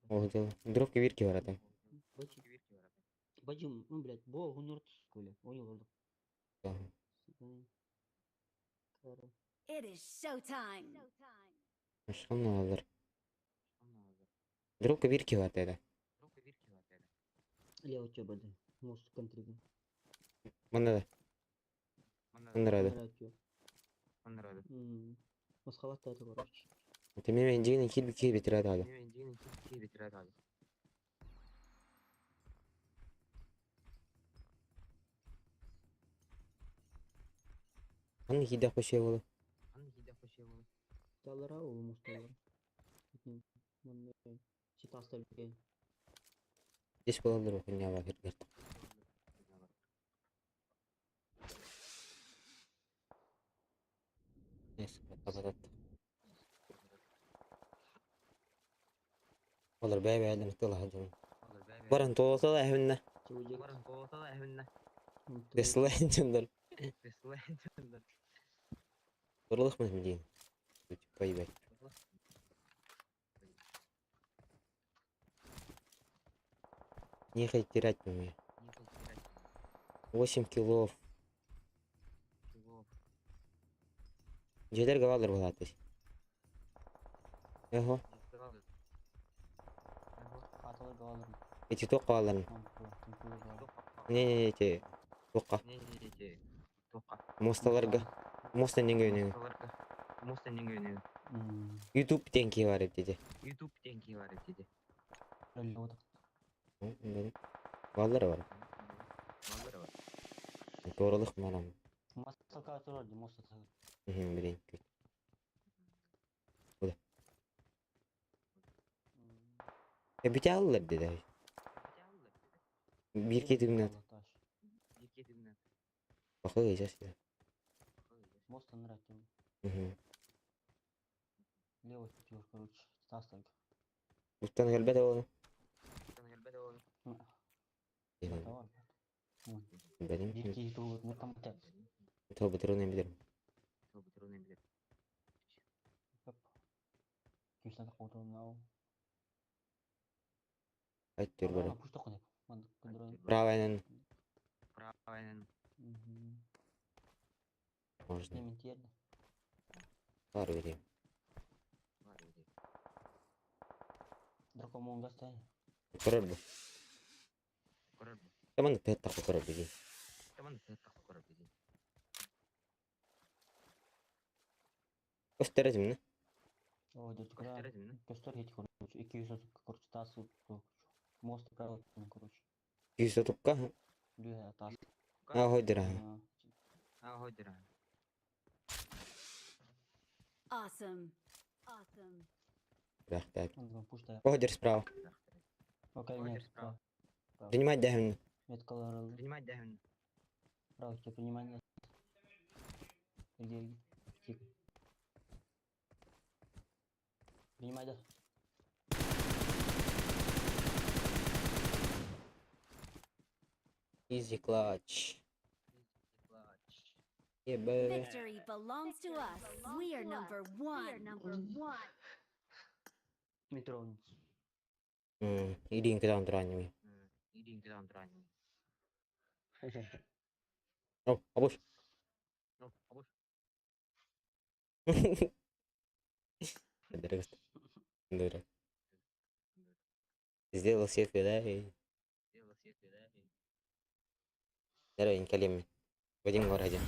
Озерно. Дропки вирки бар ата. Бачим, ну, блядь, бо гунурт, бля, понял, орду. It is showtime. Ашкан алыр. Дропка вирки бар ата. Левый чё, бля, мост контриги. Мында да. Андырады. Масхалат это, короче. Ты мен дигенен кир кир битиреді алы. Аны хиде қошия болу. Талара ол мост алар. Читастар бе. Еш болалар оқыня бар киргерт. Нес, табатат. Олар бәй бәйлен тыла хаҗым. Баран тоосала әһүннә. Чуҗик. Тесла инженер. Турлык мы дин. Поебать. Нехай терять мне. 8 килов. Жедер гавалыр булатыс. Эхо, Аталар галалар. эти тоққа аларын. Не, не, эти тоққа. Мосталарга. Моста нөҥүө. YouTube диэн киһи баар эбит ити. Баллар бар. Туоралых манам. Билин. Куда? Эбите аллар деди. Бир кетимнет. Бакы сейчас. Мост Угу. Левый пятёр, короче, Стас так. Уттан келбет ону. Беним. Бир киһи тугут, ну там тет. Тобутурун эмилер. Кимсен қотон Айттыр бары. Пушта қонеп. Правайнан. Можно. Немен тиерді. Бар берейм. Дракомон гастай. Көрөр бу. Таман тет тақы көрөр биги. Өстер этим, не? О, дядь, куда? Көстөр хет, короче. 230, короче, тас, мост правый, короче. 130-ка. Лүһэ тас. А, хойдыр. Awesome. Awesome. Так, так. Пушта. Хойдыр справа. Окей, нет. Принимать дәһүн. Меткалар. Право, тебе принимай. Где? Тик. Принимай, да. Easy clutch. Ебе. Victory belongs to us. We are number one. number one. Метро. Илин кыдан туранньми. О, абуш. Дурак. Сделал селфи, да? И... Здорово, Николай. Вадим в городе.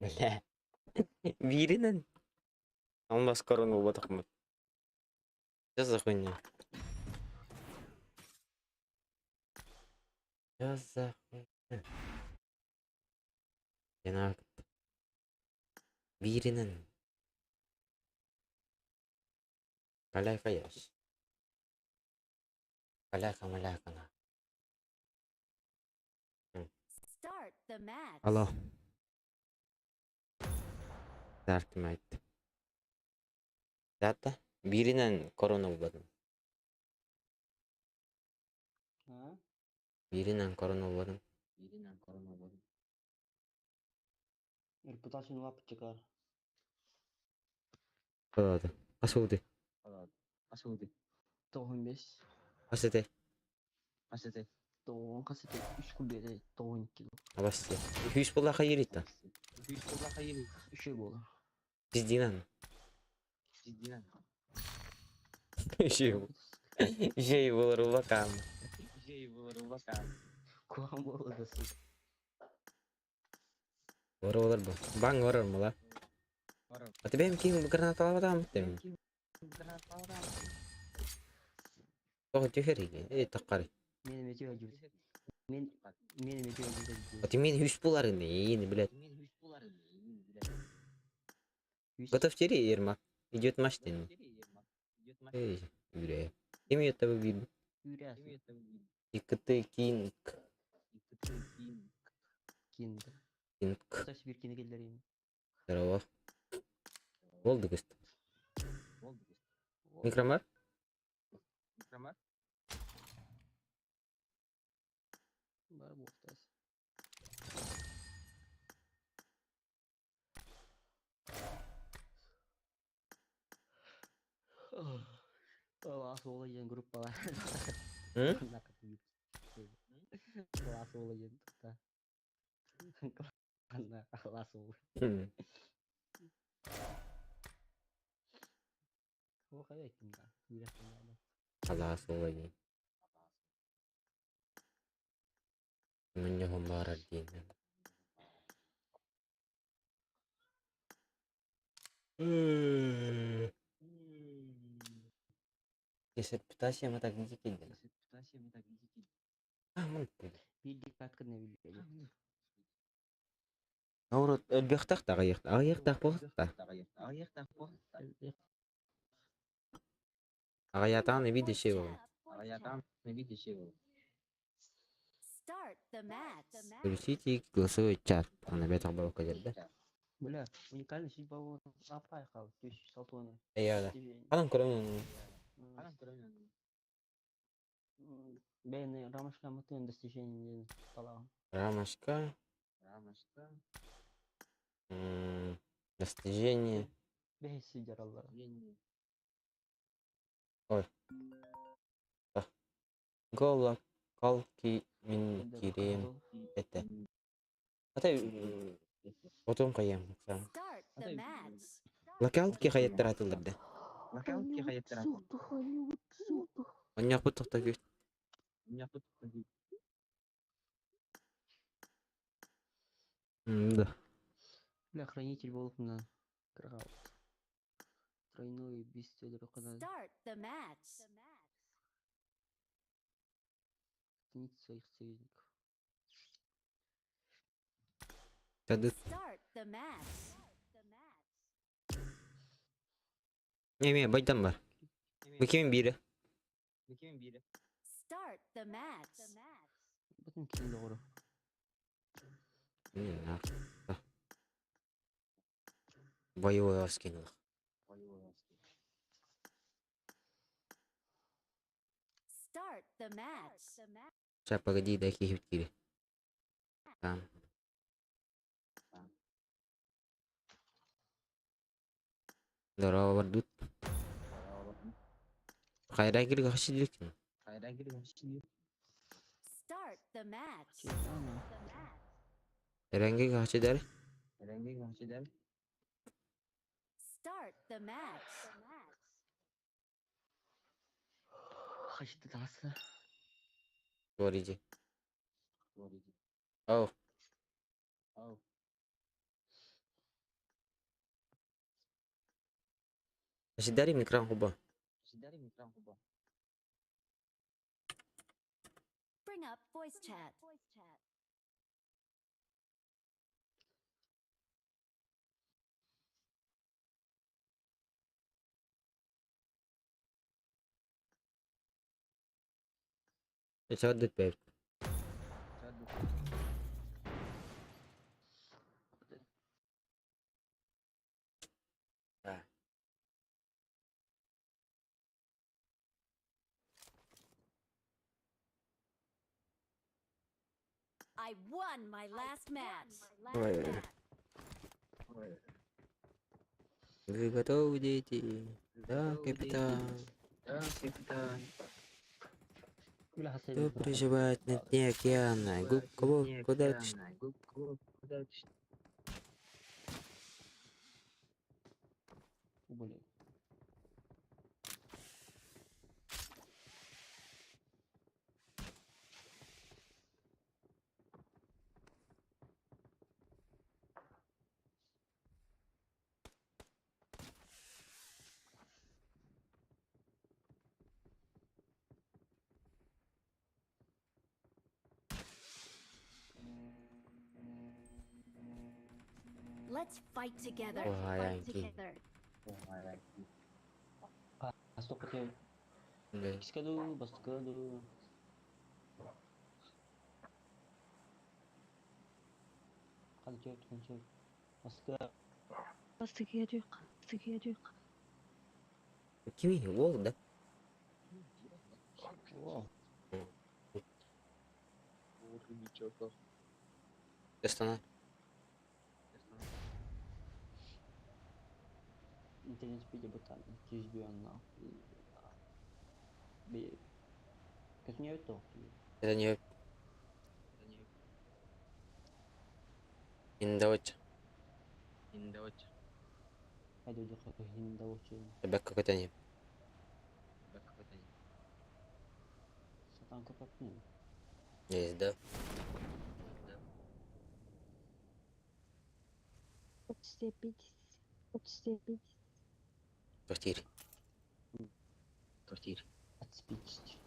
Бля. Бииринэн. Алмаз корона буолбатахпыт. Что за хуйня? Что за хуйня? Жанаа бииринэн. Каляй-каяш. Каляка-маляка на. Start the match. Алло. Start match. Дата. Бииринэн корона булбатым. А? Бииринэн корона булбатым. Репутацияны лапчыгар. Болады. Хас буолуй? 95. Хас этэй? 90 хас этэй? 3 кубере 92. Абасты. Үс буолла хайырыта. Үчүгэй буолар. Пиздинан. Үчүгэй. Үчүгэй буолар улакам. Куһаҕан буолла да сука. Ора олар бу. Баҥ орор мула. А тебе ким гранаталабатам тем. Тоҕо түһэр эй таххары. Мен эмети өдүбүт. Мен мен эмети өдүбүт. А ты мен үс буларын ини, блядь. Готов тери, Ермак. Идет матч ты. Эй, бля. Ким ее того видно? Үрәсің. ИКТ Кинг. Кинг. Кинг. Кстати, бир кини келдер Здорово. Болды көст. Микромар? Бар буолтаас. Лас ола диэн группалар. М? Лас ола диэн тута. Лас ола. Ол хайа айттым да. Үрэхтин да. Алаас ола диэн. Мунньуһун баарар диэн. Репутация мы так не кидали. А, мын Биир каткын билбэли. Наурут өлбөхтөх таҕайыах аҕыйахтаах буолта. Аҕыйатаан эбии дэши Voice буолла. chat. Voice chat. Start the match. Включите голосовой чат. Ана бэтэх балка дерде. Бля, уникальный судьба апай хал, түс салтуаны. Эйяда. Анан көрөм. Бэйни рамашка мытын достижение талаҕын. Рамашка. Достижение. Бэйси сидераллар. Ой. Гола калки мин кириэм этэ. Ата отун хайам. Start the match. Локалки хаяттар атылдырды. Онньоқпут тоқтап Да. Бля, хранитель болып мына кыргал. Тройной бестселлер кана Start the match. ценить своих союзников. Тады. Start the match. Неме байдан бар. Бу кимин бири? Start the match. Бүтүн кини доҕоро. Боевой скинул. Start the match. Сейчас, погоди, дай кири. Там. Здорово, Вардут. Хайра кири хаши дилкин. Start the match. Эренге хаши дер. Start the match. Хашты тасы. Говорите. Оу. Сидари микрон хуба. Bring up voice chat. Сордут бэйбит. Да. I won my last match. Ой. Вы готовы, дети? Да, капитан. Кто проживает на дне океана? Губка Боб, куда ты? Блин. Let's fight together. Ой, Fight Анки. together. Бастакы Да. Кискаду, бастакаду. Ханчер, ханчер. Бастака. Кими? Уол, да? О, Астана. интернет видео ботан. Кизбион Би. Как не то. Это не... Индоч. Хайду дохо хинда вочи. Табак какой-то не. Сатан капапнин. Есть, да? Квартире. Отспичить.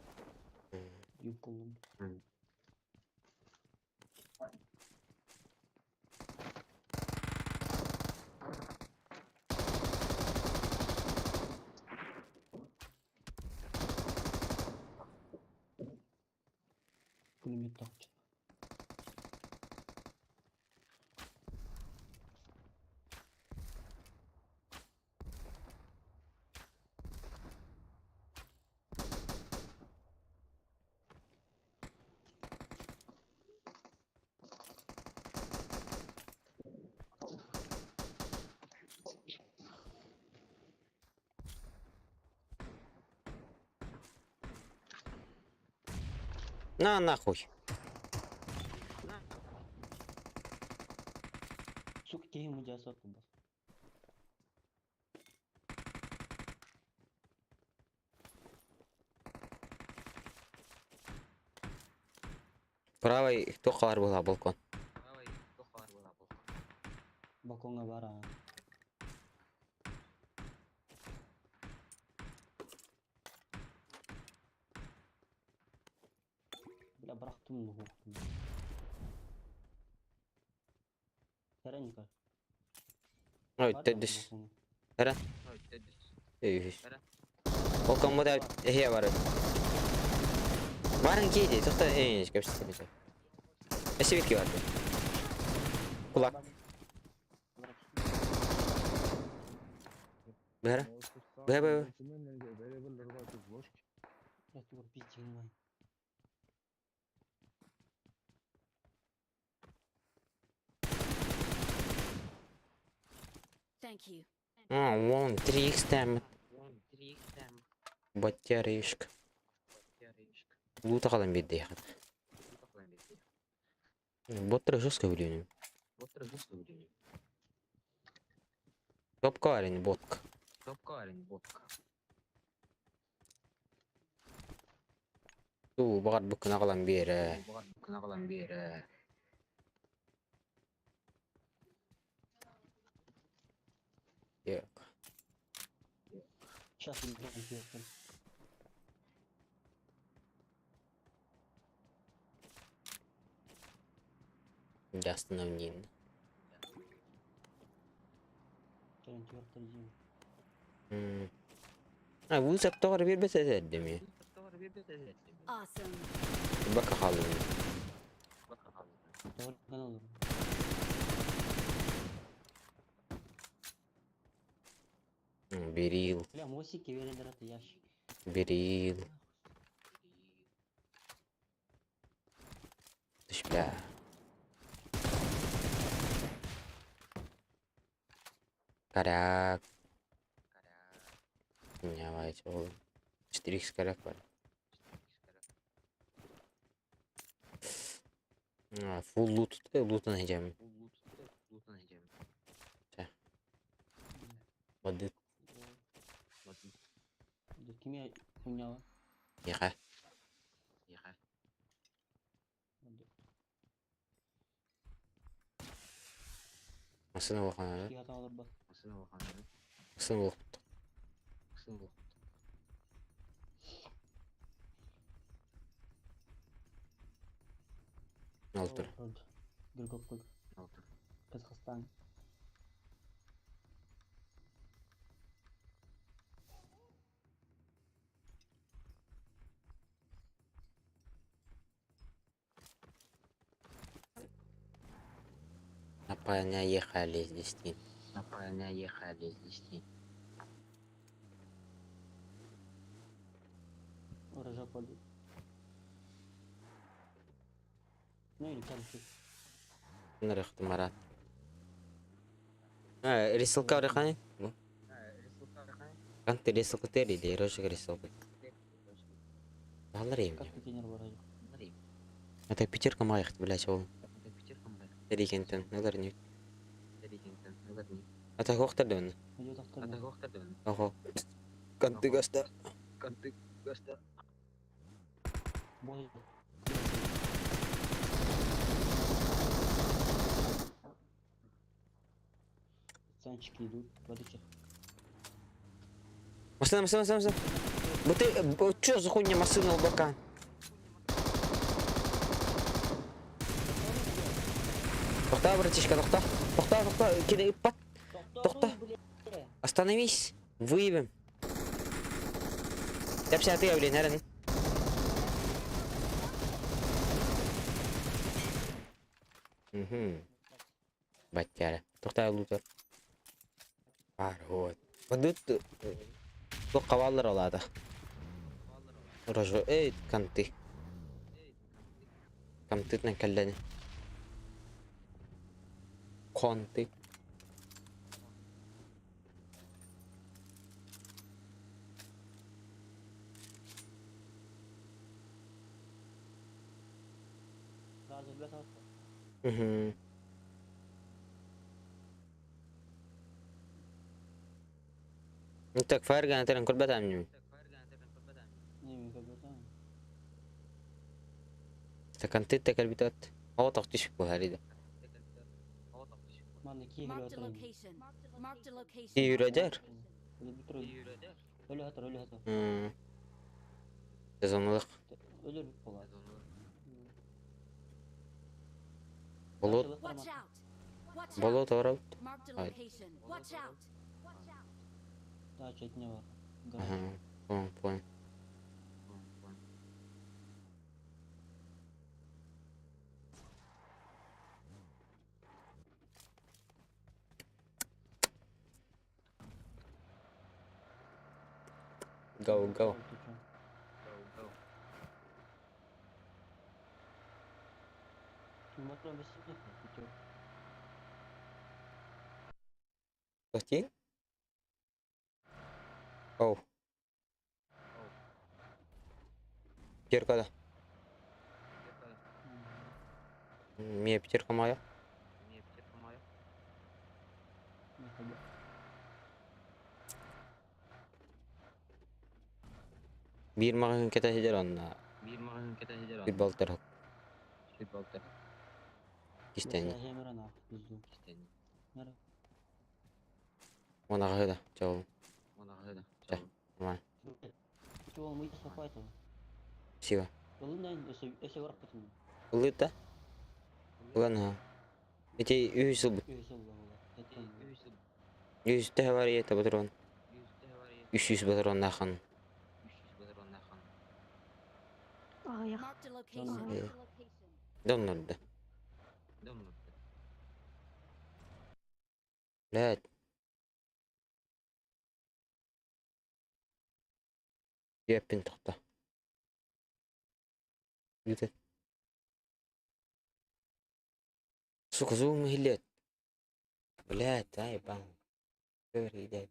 Юпулум. Пулемет топчет. На нахуй. Сука, киһи мудьяса бас. Правый кто халар была балкон. Балконга бар а. Бля, бырахтым ну. Вероника. Ой, бар ты да дыш. балконга? Эй, Балкон буда эхе бар. Барын кейди, тоқта эй, кепсис. Эсибитки бар. Кулак. Бара. Бля, бля, Я тур пиздец, май. Thank you. А, вон 3х там. Батарейшка. Лута калан бедде яхат. Боттар жестко влюблены. Топка арен ботка. Ту бағар бүкін ағалан бері. Yok. Сейчас он Остановнин. А, вызов тоҕо биэрбэт этэ Awesome. Бака хааллым. Берил, Бля, мосики верен это ящик. берил. Тыш, бля. Коряк. Давайте, ол. 4х коряк бар. А, фулл лут, лут найдем. Воды. Кими хуйняла? Яха. Масына болған, Киһи олорбот. Масына болып. Алтыр. Гүргөп кой. Казахстан. Поехали здесь. Урожай падает. Ну или конфиг. Нарыхты Марат. А, рисылка орехани? Канты рисылка тери или рожек рисылка? Балар Как ем. пикинер баражок. Это пятерка моих, блядь, ол. Теригентен, налар не. Ата хохтар дөн. Идет автор. Ого. Канты гаста. Бой. Пацанчики идут, подожди. Машина, машина, машина, машина. Вот ты, чё за хуйня машина у бока? Тохта, братишка, тохта. Тохта, тохта, кидай, пат. Тохта. Остановись. Выебем. Я ты, блин, наверное. Угу. Батяра. Тохта лутер. Бар, вот. Вот тут каваллар олады. Рожо, эй, канты. Кантытна каллани. Конты. Сразу, бля, сразу. Угу. Ну так, фаерганы терен көрбәтәм неме. Не, как бы там. Канты тәкәл бит ат. Ава тактиш бу хәлиде. Маны киһи Marked a отыр. location. Marked a location. Ки юрәдәр. Өлө хатыр, өлө хатыр. Сезонлык. Өлөр бит була. Болот, Watch out. Watch out. болот орап. Marked a Ай. location. Watch out. Watch out. Да, чуть не бар. Гараж. Ага, понял, понял. Go, go. Ты чё? Ну, мотор без снега, ты чё? Платин? Оу. Пятерка, да. Мне пятерка моя. Нихуя. Бир маған кете онна. Bir балтыр. Кистени. Бля, я нахуй, пизду. Мера. Она гыда, чау. Ча. Нормально. Спасибо. Ылыта? Ылан аха. Ити үһүс ылбыт. Үһүс төһө бар ийэтэ патрон? 300 патроннаахын. Аҕыйах. Marked a location. Э, Доннорду. Блядь. Үөппүн тохто. Бүтэ. Сука, зум иһиллиэт. Блядь, ай бан. Көр идэт.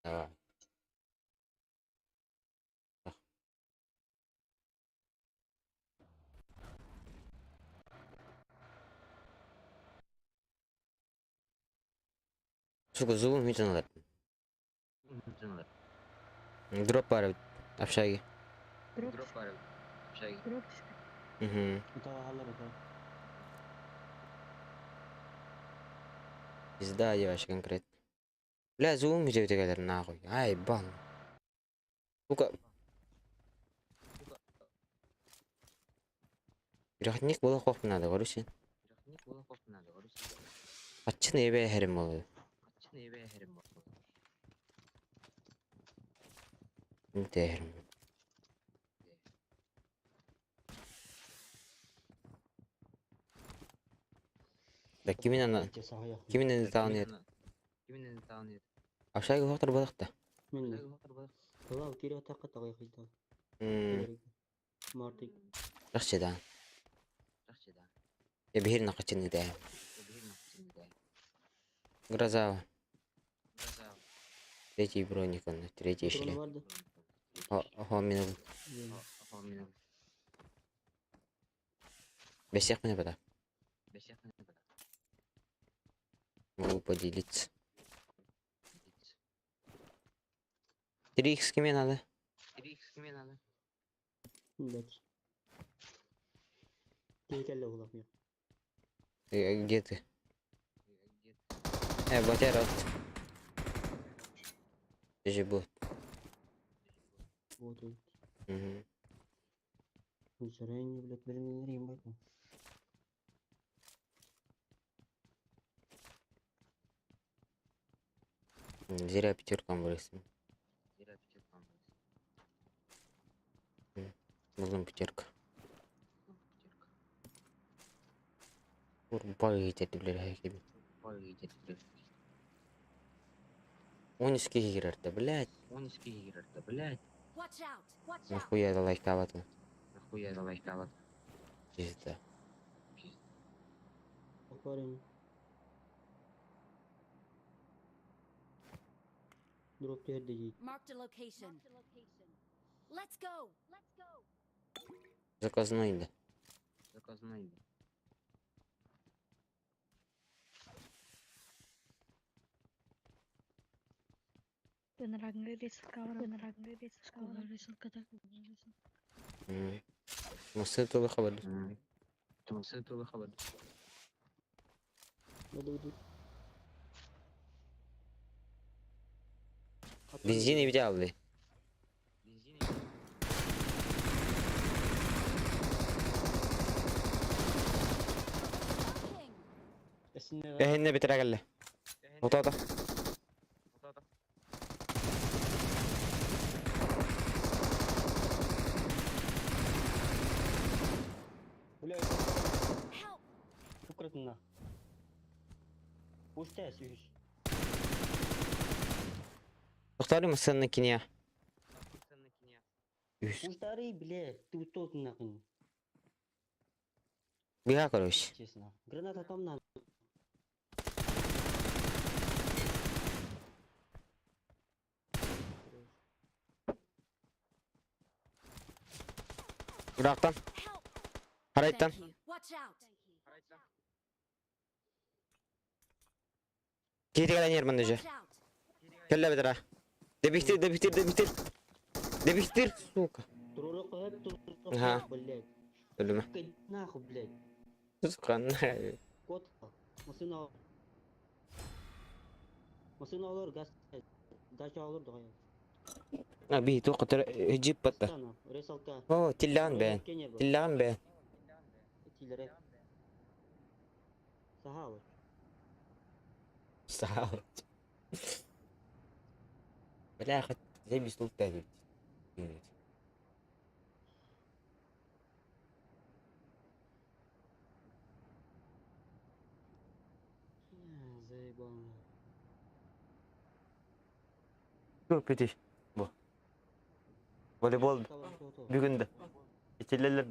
Давай. Сука, зубым бүтэн алар. Дроп бар общаги. Дроп. Дроп. Угу. Пизда вообще конкретно. Бля, зубым бүтэ кэлэр нахуй. Ай, бан. Сука. Пирохник было хох надо, короче. Аччын эбэ хэрим болду. Нте хэрим. Да кимин ана кимин аны таан ет. Общага хохтор балыкта. Рахчы да. Я бихир накачын да. Гроза. Третий броник он, третий шлем. Ого, минут. Без всех мне пода. Могу поделиться. 3 х кеме надо? Где ты? Батя рот. Ты же бот. Угу. Зря пятеркам вырастим. Нужна пятерка. Урбай эти блядь, Он из кигерта, блядь. Watch out. Watch out. Нахуя это лайковато? Пизда. Marked a location. Let's go. Let's go. Заказной, да. Масы тулы хабар. Бензин и алды. King. Эһинне битирэ кэллэ. Отоото. Help. Тохтары масыны кине. Үс. Быга короче. Честно. Граната там надо. Ырахтан. Help. Харайттан. Thank you. Watch out. Киһи кэлэн иһэр же. Watch out. Кэллэ битирэ. Дебихтир, дебихтир, дебихтир. Дебихтир, сука. Туруру кыһып, туруру Ага. блядь. Өлүмэ. Нахуй, блядь. Сука, на. А, би, туох котор джип батта. О, тиллаан бэн. Тиллаан бэн. Саал. Бля, хоть заебись тут тавить. Бу. Волейбол бүгүн да. Итилелер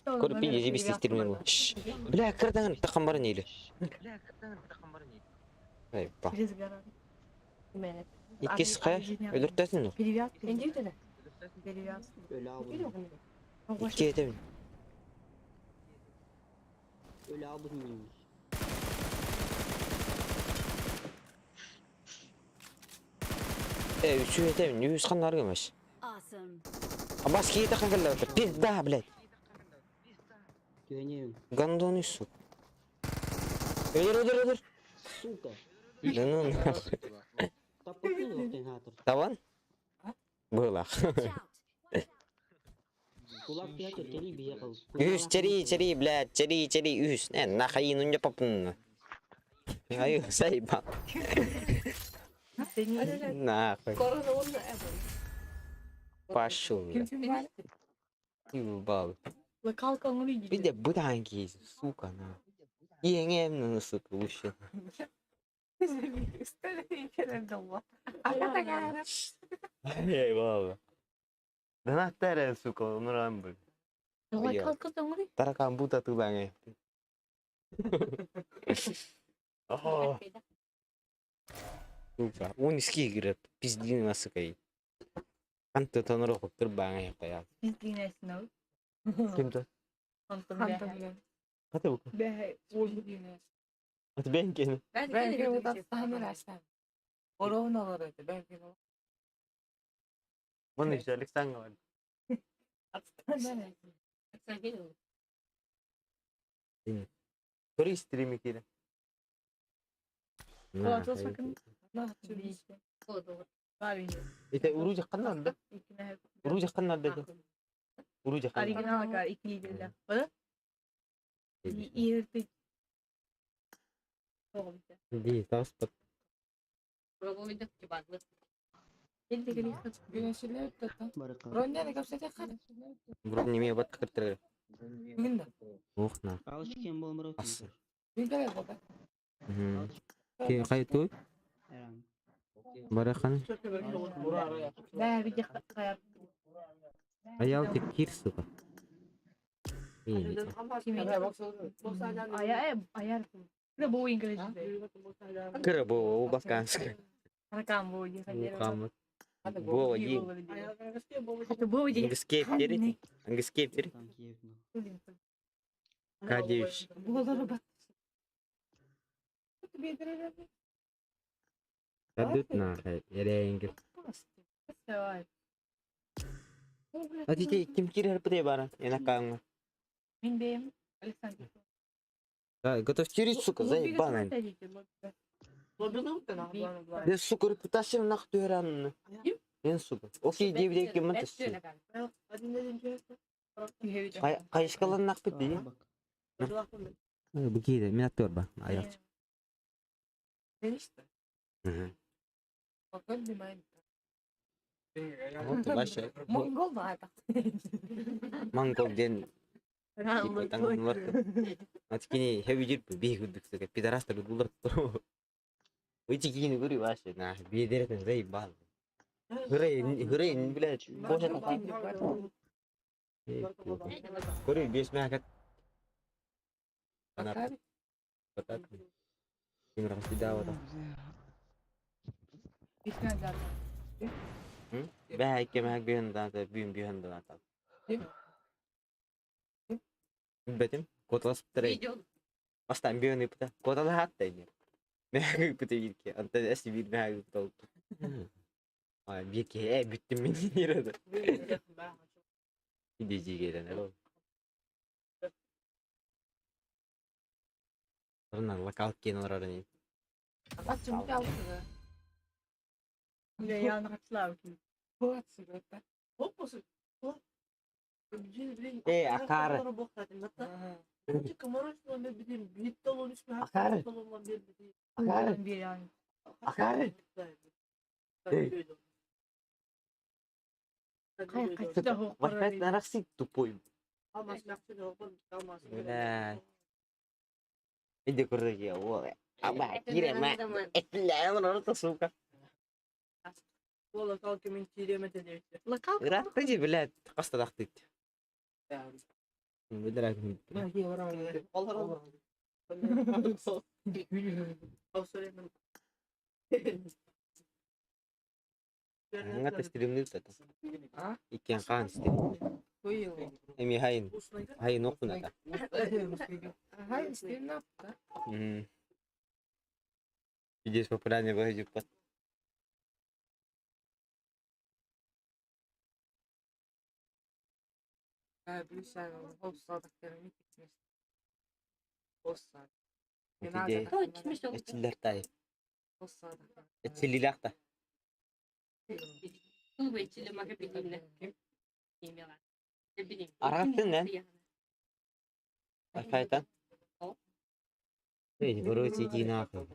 Көрүп заебись тестирмин. Бля, кырдаган такам барын или. Ай, па. Иккис кая өлөртөсүн. Икки этебин. Э, үчү этебин, үс хан аргымаш. Awesome. Абас кии такан келле. Пизда, блядь. Гандоны, сука. Өлөр, өлөр, өлөр. Да ну нахуй. Таван? Было. Watch out. Үс, чери, чери, блядь, чери, чери, үс. Э, нахай, ну не попну. Ай, заебал. Нахуй. Пошел, блядь. Ебал. Видя, буданки, сука, на. Еңем, ну, сука, вообще. Ебал. Да на тере, сука, ну рам, Таракан бута тулаңы. О, сука, он иски играет, пиздина, сука. Анты тонро хоктур баңа кая. Ким то? Хаты бу. Аты бен кен. Муну Александр. Көрі стрим кире. Ите уру жаккан да. Уру жаккан да. Уру жаккан. Ди, таспат. Бұрын неме бат кіртірі. Ох, на. Асы. Кай той? Барахан. Аял тек кир, сука. Кыра бу, басканска. Бо, ди. Ангскейп терит. Ангскейп терит. Кадевич. Кадут на, эреңгер. Ати ким кирер пыде бара, эна каңы. Да, готов тюрить, сука, заебаный. Да, сука, репутация нах туранны. Мен, сука. Окей, девдей ким мантас. Кайышкалан нах бит ди. Бу киде, мен аттыр ба. Аяк. Вот вообще. Монгол ден Аткини хэви жир би гүдүк сука пидорастар гулар. Уйти кини гури вообще на бедерет заебал. Хурей, хурей, блядь, боже там. Гури бес мәкет. Билбэтим, куоталаспыттара Бастаан бүөн ыыппыта, куоталаһаат да ини. Мэһэк ыыппыта биир киһи, онтон өссө биир мэһэк ыыппыта ол. Биир киһи ээ бүттүм мин диир этэ. Дьиигэрэн ол. Онон локал киэн олорор ини. Ээ, акаары. Акаары. Акаары. Акаары. Вайфай нарахси тупой. Бля. Иди курдук уол. Аба, кире ма. Этилээ, сука. Ыраатта дии, блядь, хаста тахтыт. Аңа стримнир это. Иккен хаан стрим. Эми хайын. Хайын окуната. Видишь, популярный выглядит. Эчиллер тай. Эчиллилахта. Араттын нэн? Wi-Fi-тан? Эй, вроде иди нахуй.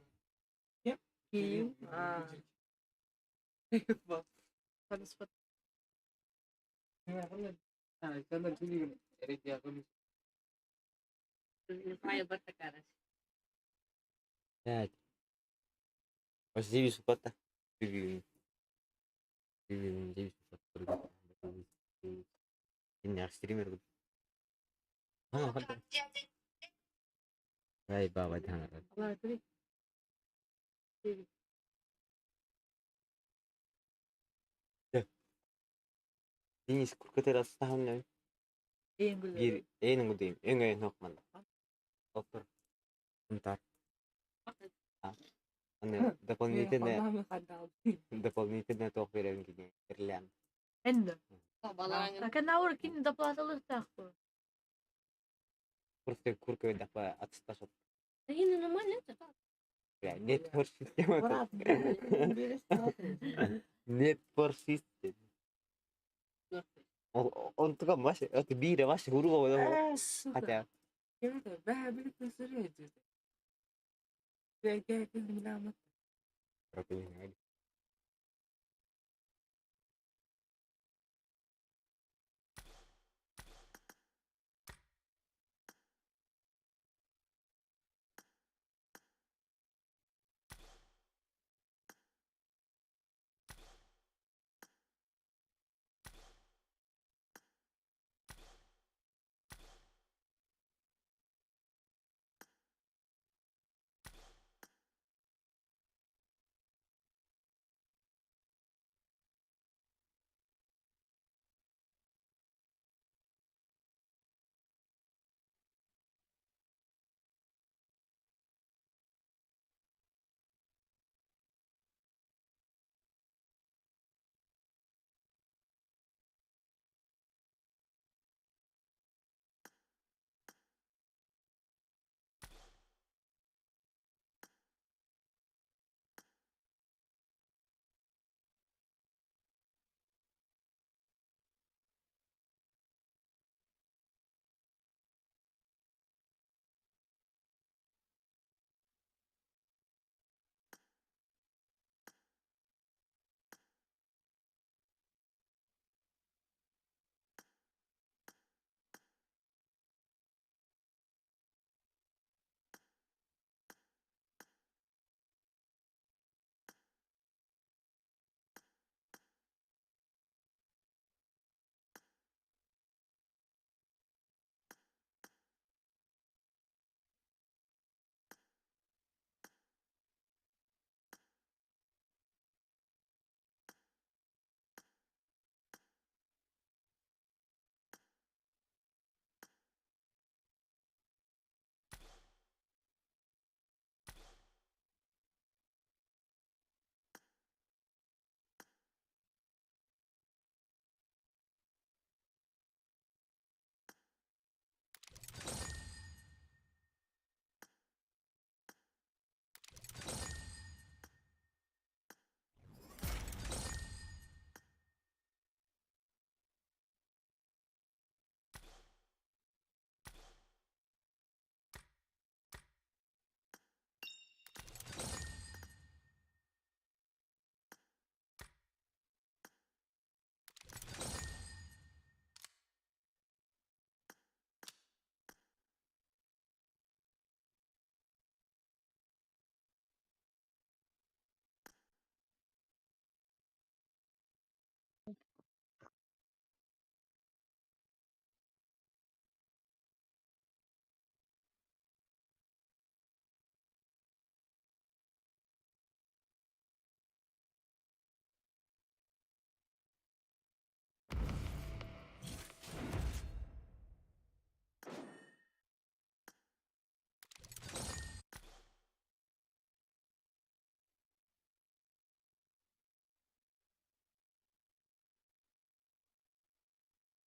Блядь. Воздействие супата. Стример. Ай, баба, Денис куркатер астахын биир эйн гудим эң эйн хокман. Оттор. Унтар. Аны дополнительно дополнительно ток берем кини ирлям. Энде. Аканаур кини доплатылыктаах. Просто курка дапа атсташып. Бля, нет for система. Нет for system. Онтука маш, это бире маш хуруга хотя.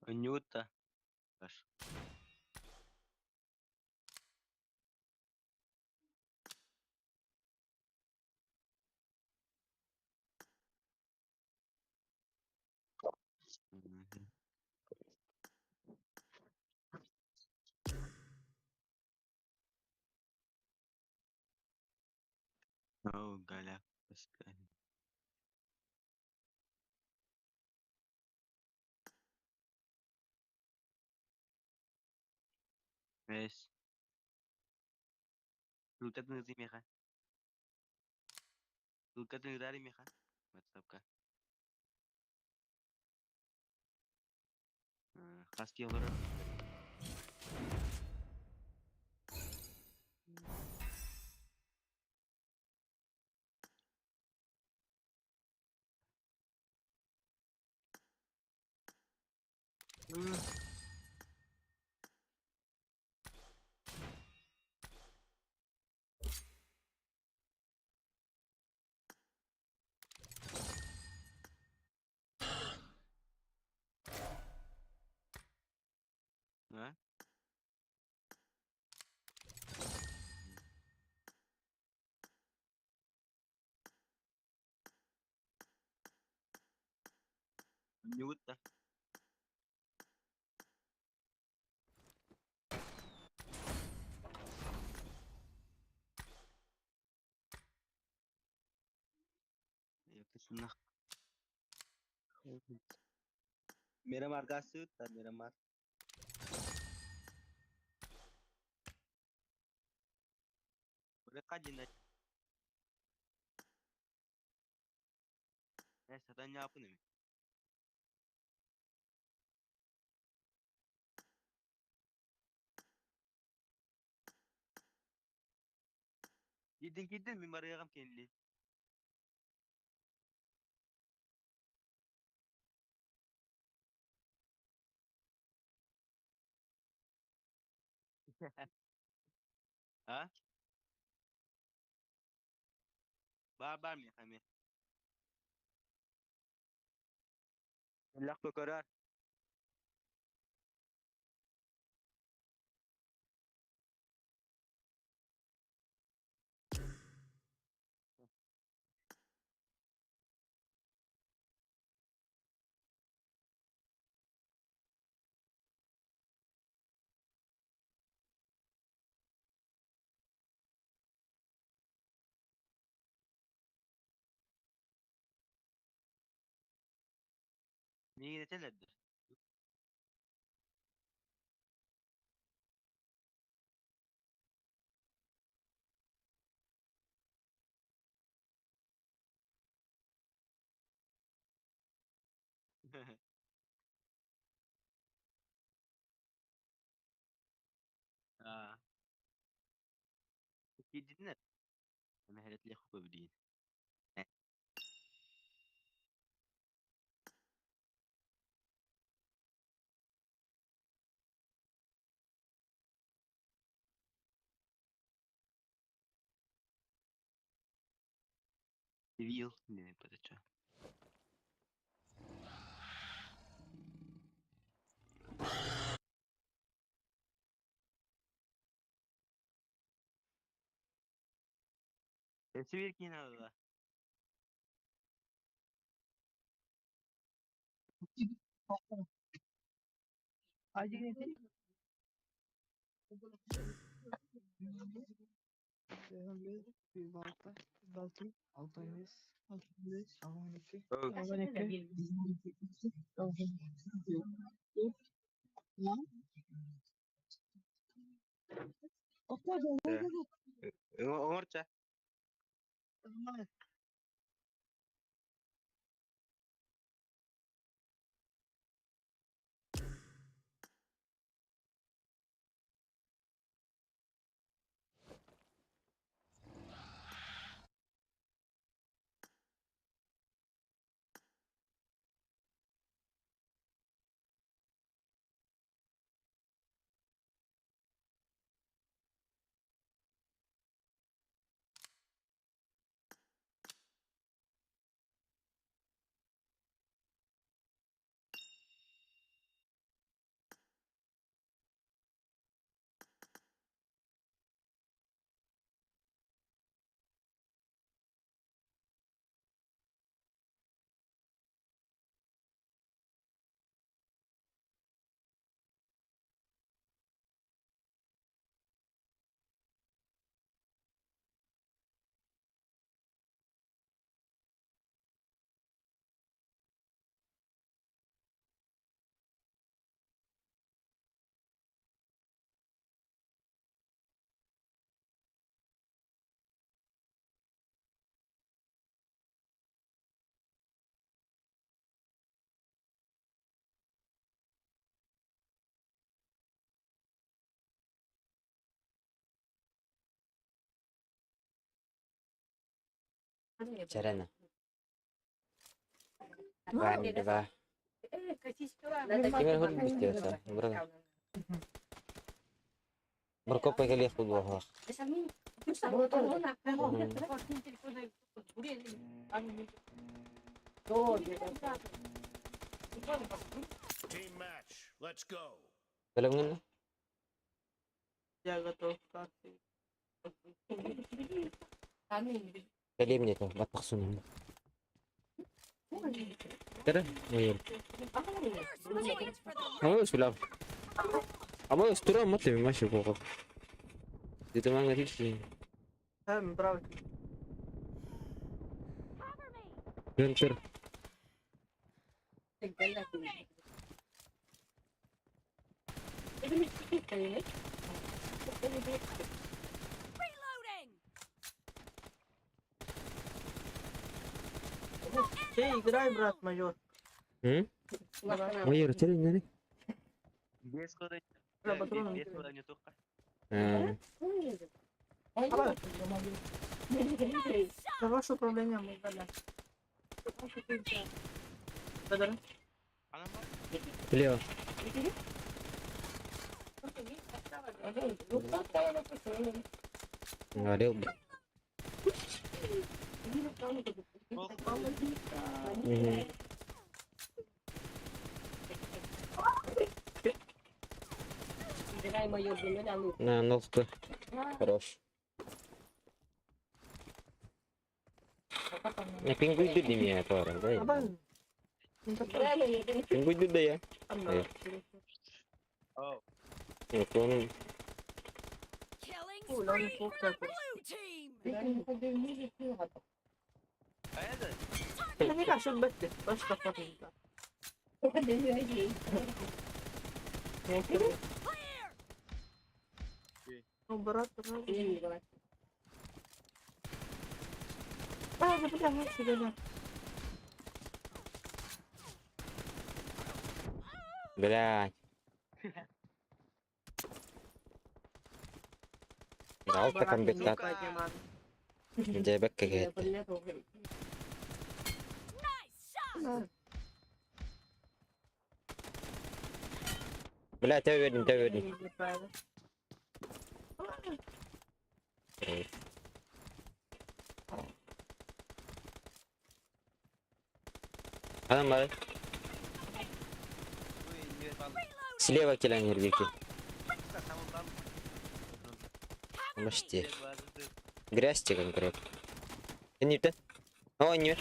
Анюта. Аш. Мгм. О, Галя, пускай. Эс. Лутат меха. Лутат меха. Ватсапка. Хаски олорор. А? Анюта. Я Miramar Gasuta, Miramar. جدا جدا من مريم كينلي. ها بار بار ميخا لقب قرار. مين تلد؟ اه جدا مهلت لي خوك بدين. Вил, не подача. Сибирки надо. Оҥорча. Чарана. Два, два. Кимэр хол бистиэса. Бра. Моркоппа кэлиэх буолуохах. Team match. Let's go. Бэлэмҥин Я готов. Как ты? Кэлиэм диэтэ, баттах сунум. Кэрэ, ойор. Амос билав. Амос тура матле маши кого. Дito mga rich. Браво. Гюнтер. Reloading! Ты играй, брат, майор. М? Давай. Майор, чэрин нери? Без хода. Да, патроны. Без хода не только. Давай. За ваше управление мы дали. Да-да. Она Лево. Говорил бы. Мгм. На, нолсты. Хорош. Я пингуй для меня пара, да? Давай. Пингуй да я. О, Нет, он Killing Ой, ладно, spree for плохо the такой. blue team! а это? Это не как, что бэт, просто фото. Clear! Ну, брат, брат. А, да, бля, вот сюда, да. Блядь. Алта комбинат. Дебек кэгет. Nice shot! Бля, тебя вернем, тебя вернем. Адам бар. Слева килянер вики. Мышти. Грязь конкретно. Не ты. О, нет.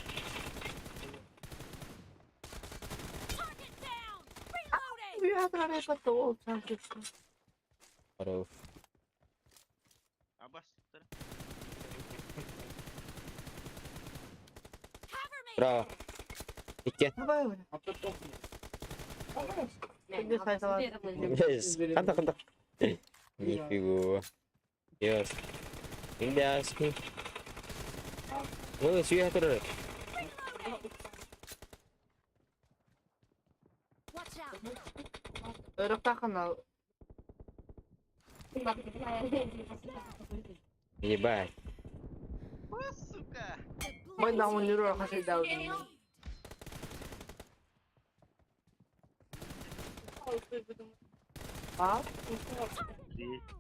Target down! Reloading! Хорош. Абас. Cover me! Браво. Икки. Давай, бля. Yes. Канда канда. Нифига. Yes. Индиаски. Ой, сүйе тұрыр. Watch out! Рахтахана. Ебать. Сука. The blue Мой team даунлеру is хасидал. saved. А? Killing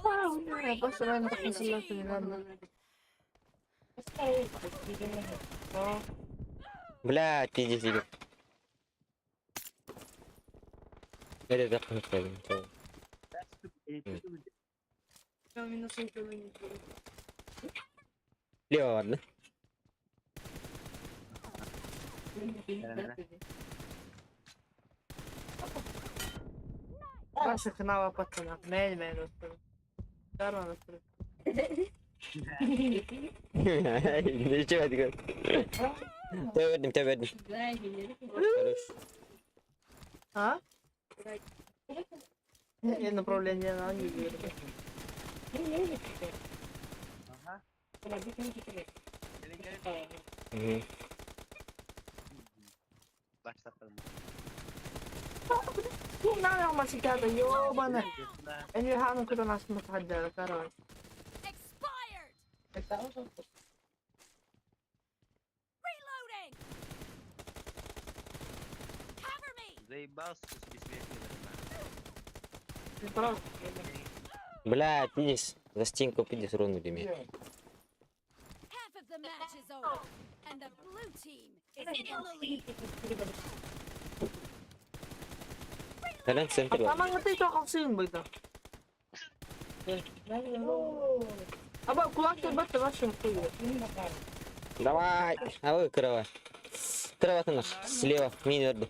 Бля, spree просто for the наверное, blue не team! надо. Бля, пиздец. Игорь. Это так не правильно. Лево, ладно. Ваша хнава пацана. Мен, мен, господи. Дарма, господи. Ничего, ты Тебя тебя вернем. Хорош. А? Я направление на не верю. Ага. Мгм. Una giovane. E gli hanno ancora una smontaggia, però. Expired. Reloading. Cover me. Заебался с бессмертным. Però Блядь, видишь, за стенку пиздец рунули меня. Half of the match is over, and the blue team is in the lead. Кэлэн центр бар. Tamam çok alsın burada. Ama kulak da bak da bak şimdi koyuyor. Давай! А вы крыва. Крыва ты наш. Слева, мин верду.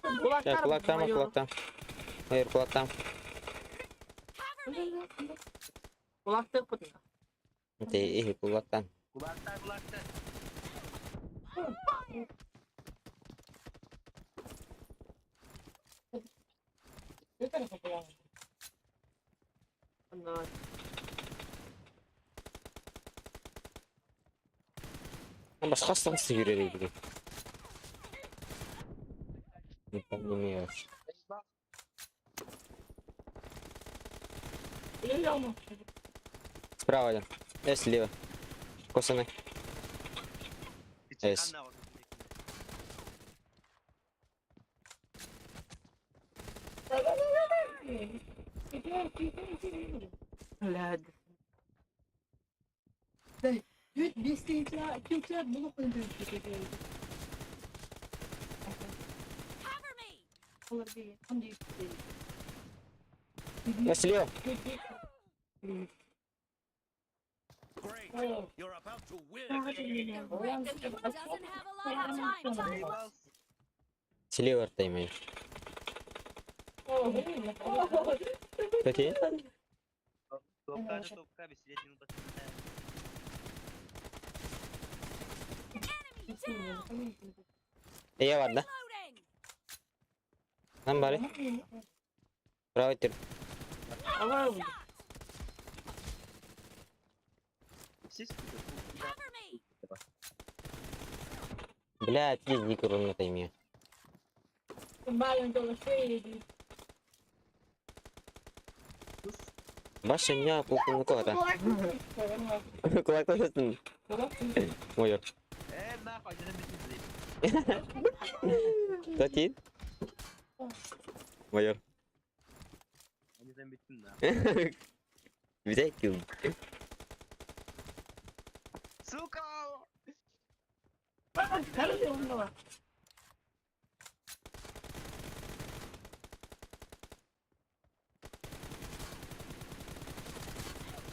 Kulaklar Так, кулак там, а кулак там. Майор, кулак там. Kulak da pıtı. Это и кулак там. Kulakta kulakta. Onlar. Башка станция yürüyor gibi. Не понимаю. Справа один. Слева. Косаны. Эс. Lad. Cover me. Слева. Great. You're about to win. The red team doesn't have a lot of time to Слева ртай майор. Кстати, Topka topka bisikletin basında. Enemy down. я бар, да? Reloading. Нам бары. Правый тир. Ama Siz Cover me. Блядь, есть дико ровно тайме. Баша меня кулак Кулак тоже. Майор. Eee ne yapacağız bitti. Кстати. Майор. Aniden bittin lan. Взять килл. Сука!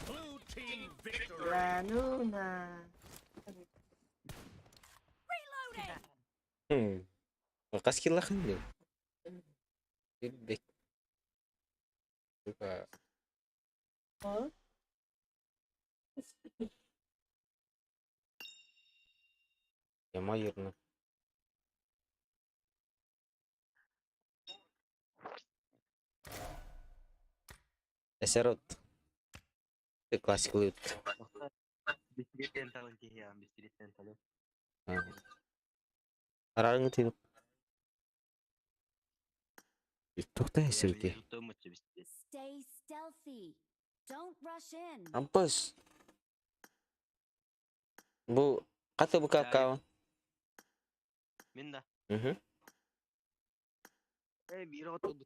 Blue team victory. La nuna. Reloading. Хас киллахын дим. Бек. Сука. Я майор на. Эсерот. Ты классик лут. Bisikletten talın ki ya bisikletten talın. Арарың тыйып. Тохта эсерти. Stay stealthy. Don't rush in. Ампыс. Бу каты бу какао. Min de. Мгм. Ee bir ot oldu.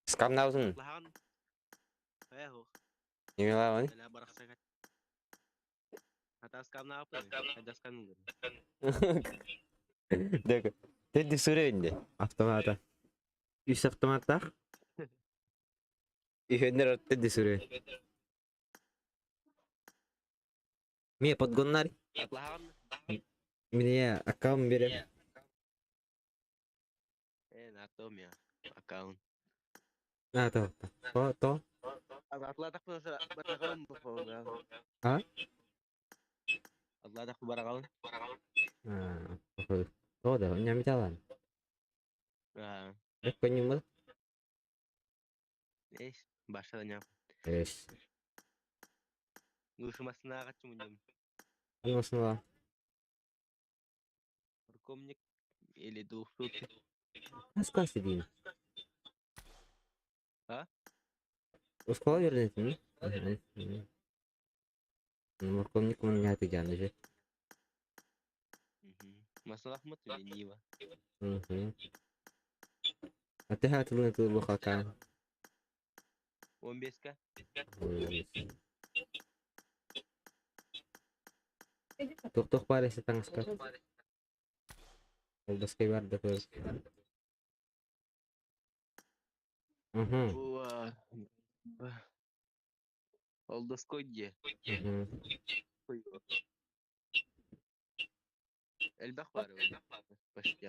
Скамнаузын. Lahan. Eho. Немелавын. Ela baraksa kaç. Hatta skam ne yaptın? Hatta skam ne? Дәк. Тенди сүренде. Автомата. Үс автоматтар. Үйөннөр тенди сүрен. Ме подгоннар. Lahan. Мне аккаунт берем. Ee ne yaptım ya? Account. А, то, то, то. Atladık mı? Barakalım mı? Ha? Atladık mı barakalım? А, походу. То да, у меня металлан. Ha. Бек конюмыл. Eş. Başladan yap. Эш. Uyuşmasına kaçım hocam. Анасына. Полковник или 200. Хас класс диин? А? Оскуола үөрэнэтин? Морковник мунньааты дьааны же. Маслахмат или Нива? А ты хатылын тыл бухакан. 15-ка? Туох баар эсэ таҥаска. Ол доской бар да көр. Угу. Ол доской где? Элбэх баар почти.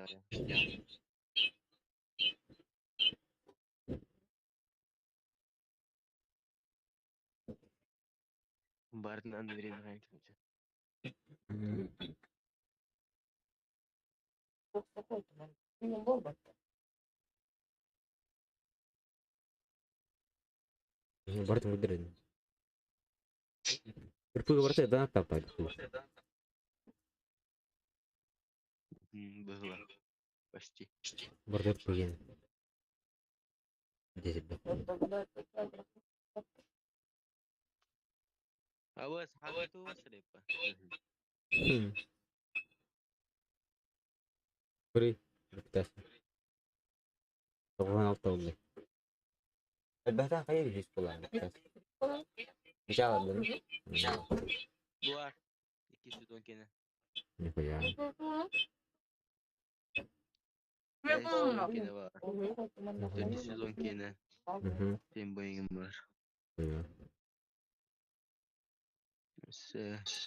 Баарынан время. Бартын күдерин. Үрпүгө барта да таппай. Было. Почти. Барда үрпүген. Десеп. Ауыз, хату срепа. Куры. Бүктәс. 96 oldu. Elbette hayır yüz kullandı. İnşallah bunu. Буар. 210 кene. Нихуя. 510 кene var. 410 кene. Сен бойың бар.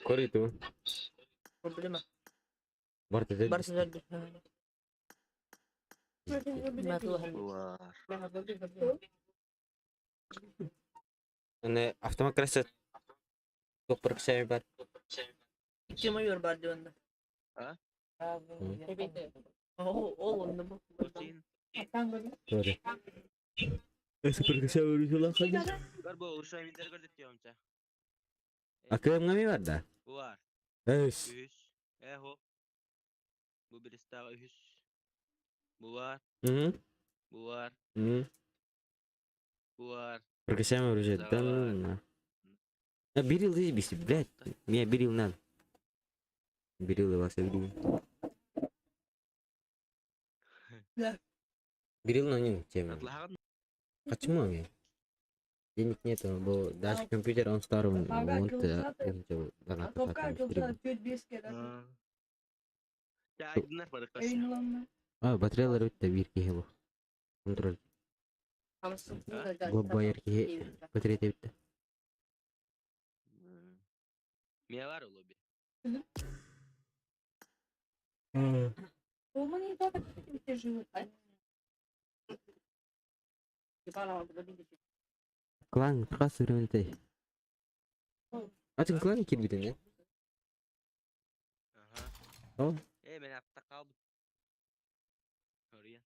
Кори ту. Проблема. Барты Барсы Буар. Аны автомат краса. Топыр кішәй бар. Тема бар дегенде. А? Ол онда бу. Doğru. Супер кішәй бар. Бар бу ушай миндер көрдөт диyorumça. Акылым ngami бар да? Буар. Эс. Үс. Эхо. Бу бир стага үс. Буар. Буар. Буар. Бір кішәй бар уже. Да. Бирил здесь, блядь. Меня бирил надо. Бирил вас я Да. Бирил на нем тема. Почему я? Денег нету, бо даже компьютер он старый, он А, батареялар өтті бір кеhe бу. Контроль. Бу байыр кеhe батарея бітті. Мен бар лобби. Клан қас үрімінті. Атын клан кир бітін, не? Ага. Э, мен атта қалдым. Ория.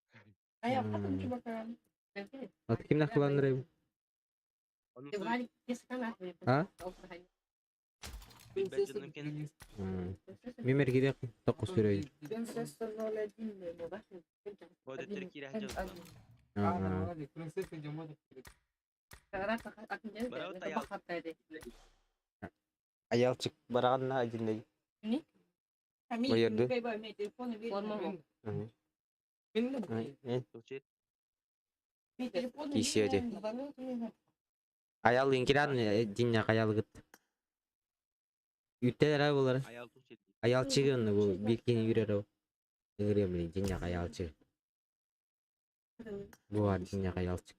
Аты кимнә кланнар? А? Мемер керек тоқус көрөйүн. Аялчык бараганна адиндей. Байырды. Кисиоде. Аял инкиран диння аялгыт. Үттелер болар. Аялчыгын бу биркени үрөр. Ыгырым диння аялчык. Бу бар диння аялчык.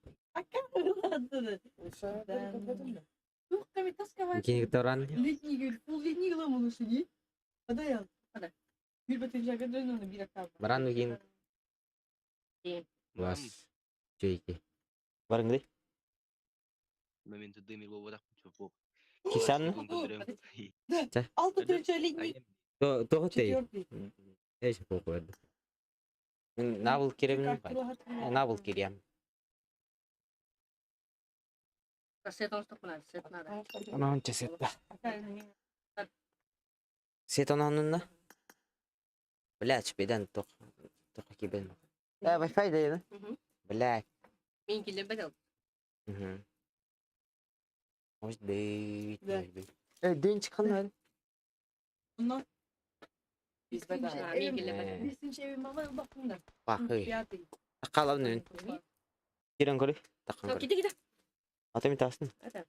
Кини торан. Баран кин. Бас. Чөйки. Барыңды. Моменты дымил болбодак чоп. Кисан? Тоғы тей. Эш попады. Набыл керем. Набыл керем. Анан сетта. Сет ананына. Блядь, беден ток. Ток кибен. Э, Wi-Fi да, Мгм. Блядь. Мин киллэрбэтим. Мгм. Может быть, Да. может быть. Э, Денчик ханна? Онно Мин киллэрбэтим. Э, Бесинчи evim baba baktım da. Пахы. Пятый. Такалам нын. Кирен көрү. Таккан көрү. Киди киди. Ата мен тастын. Ата.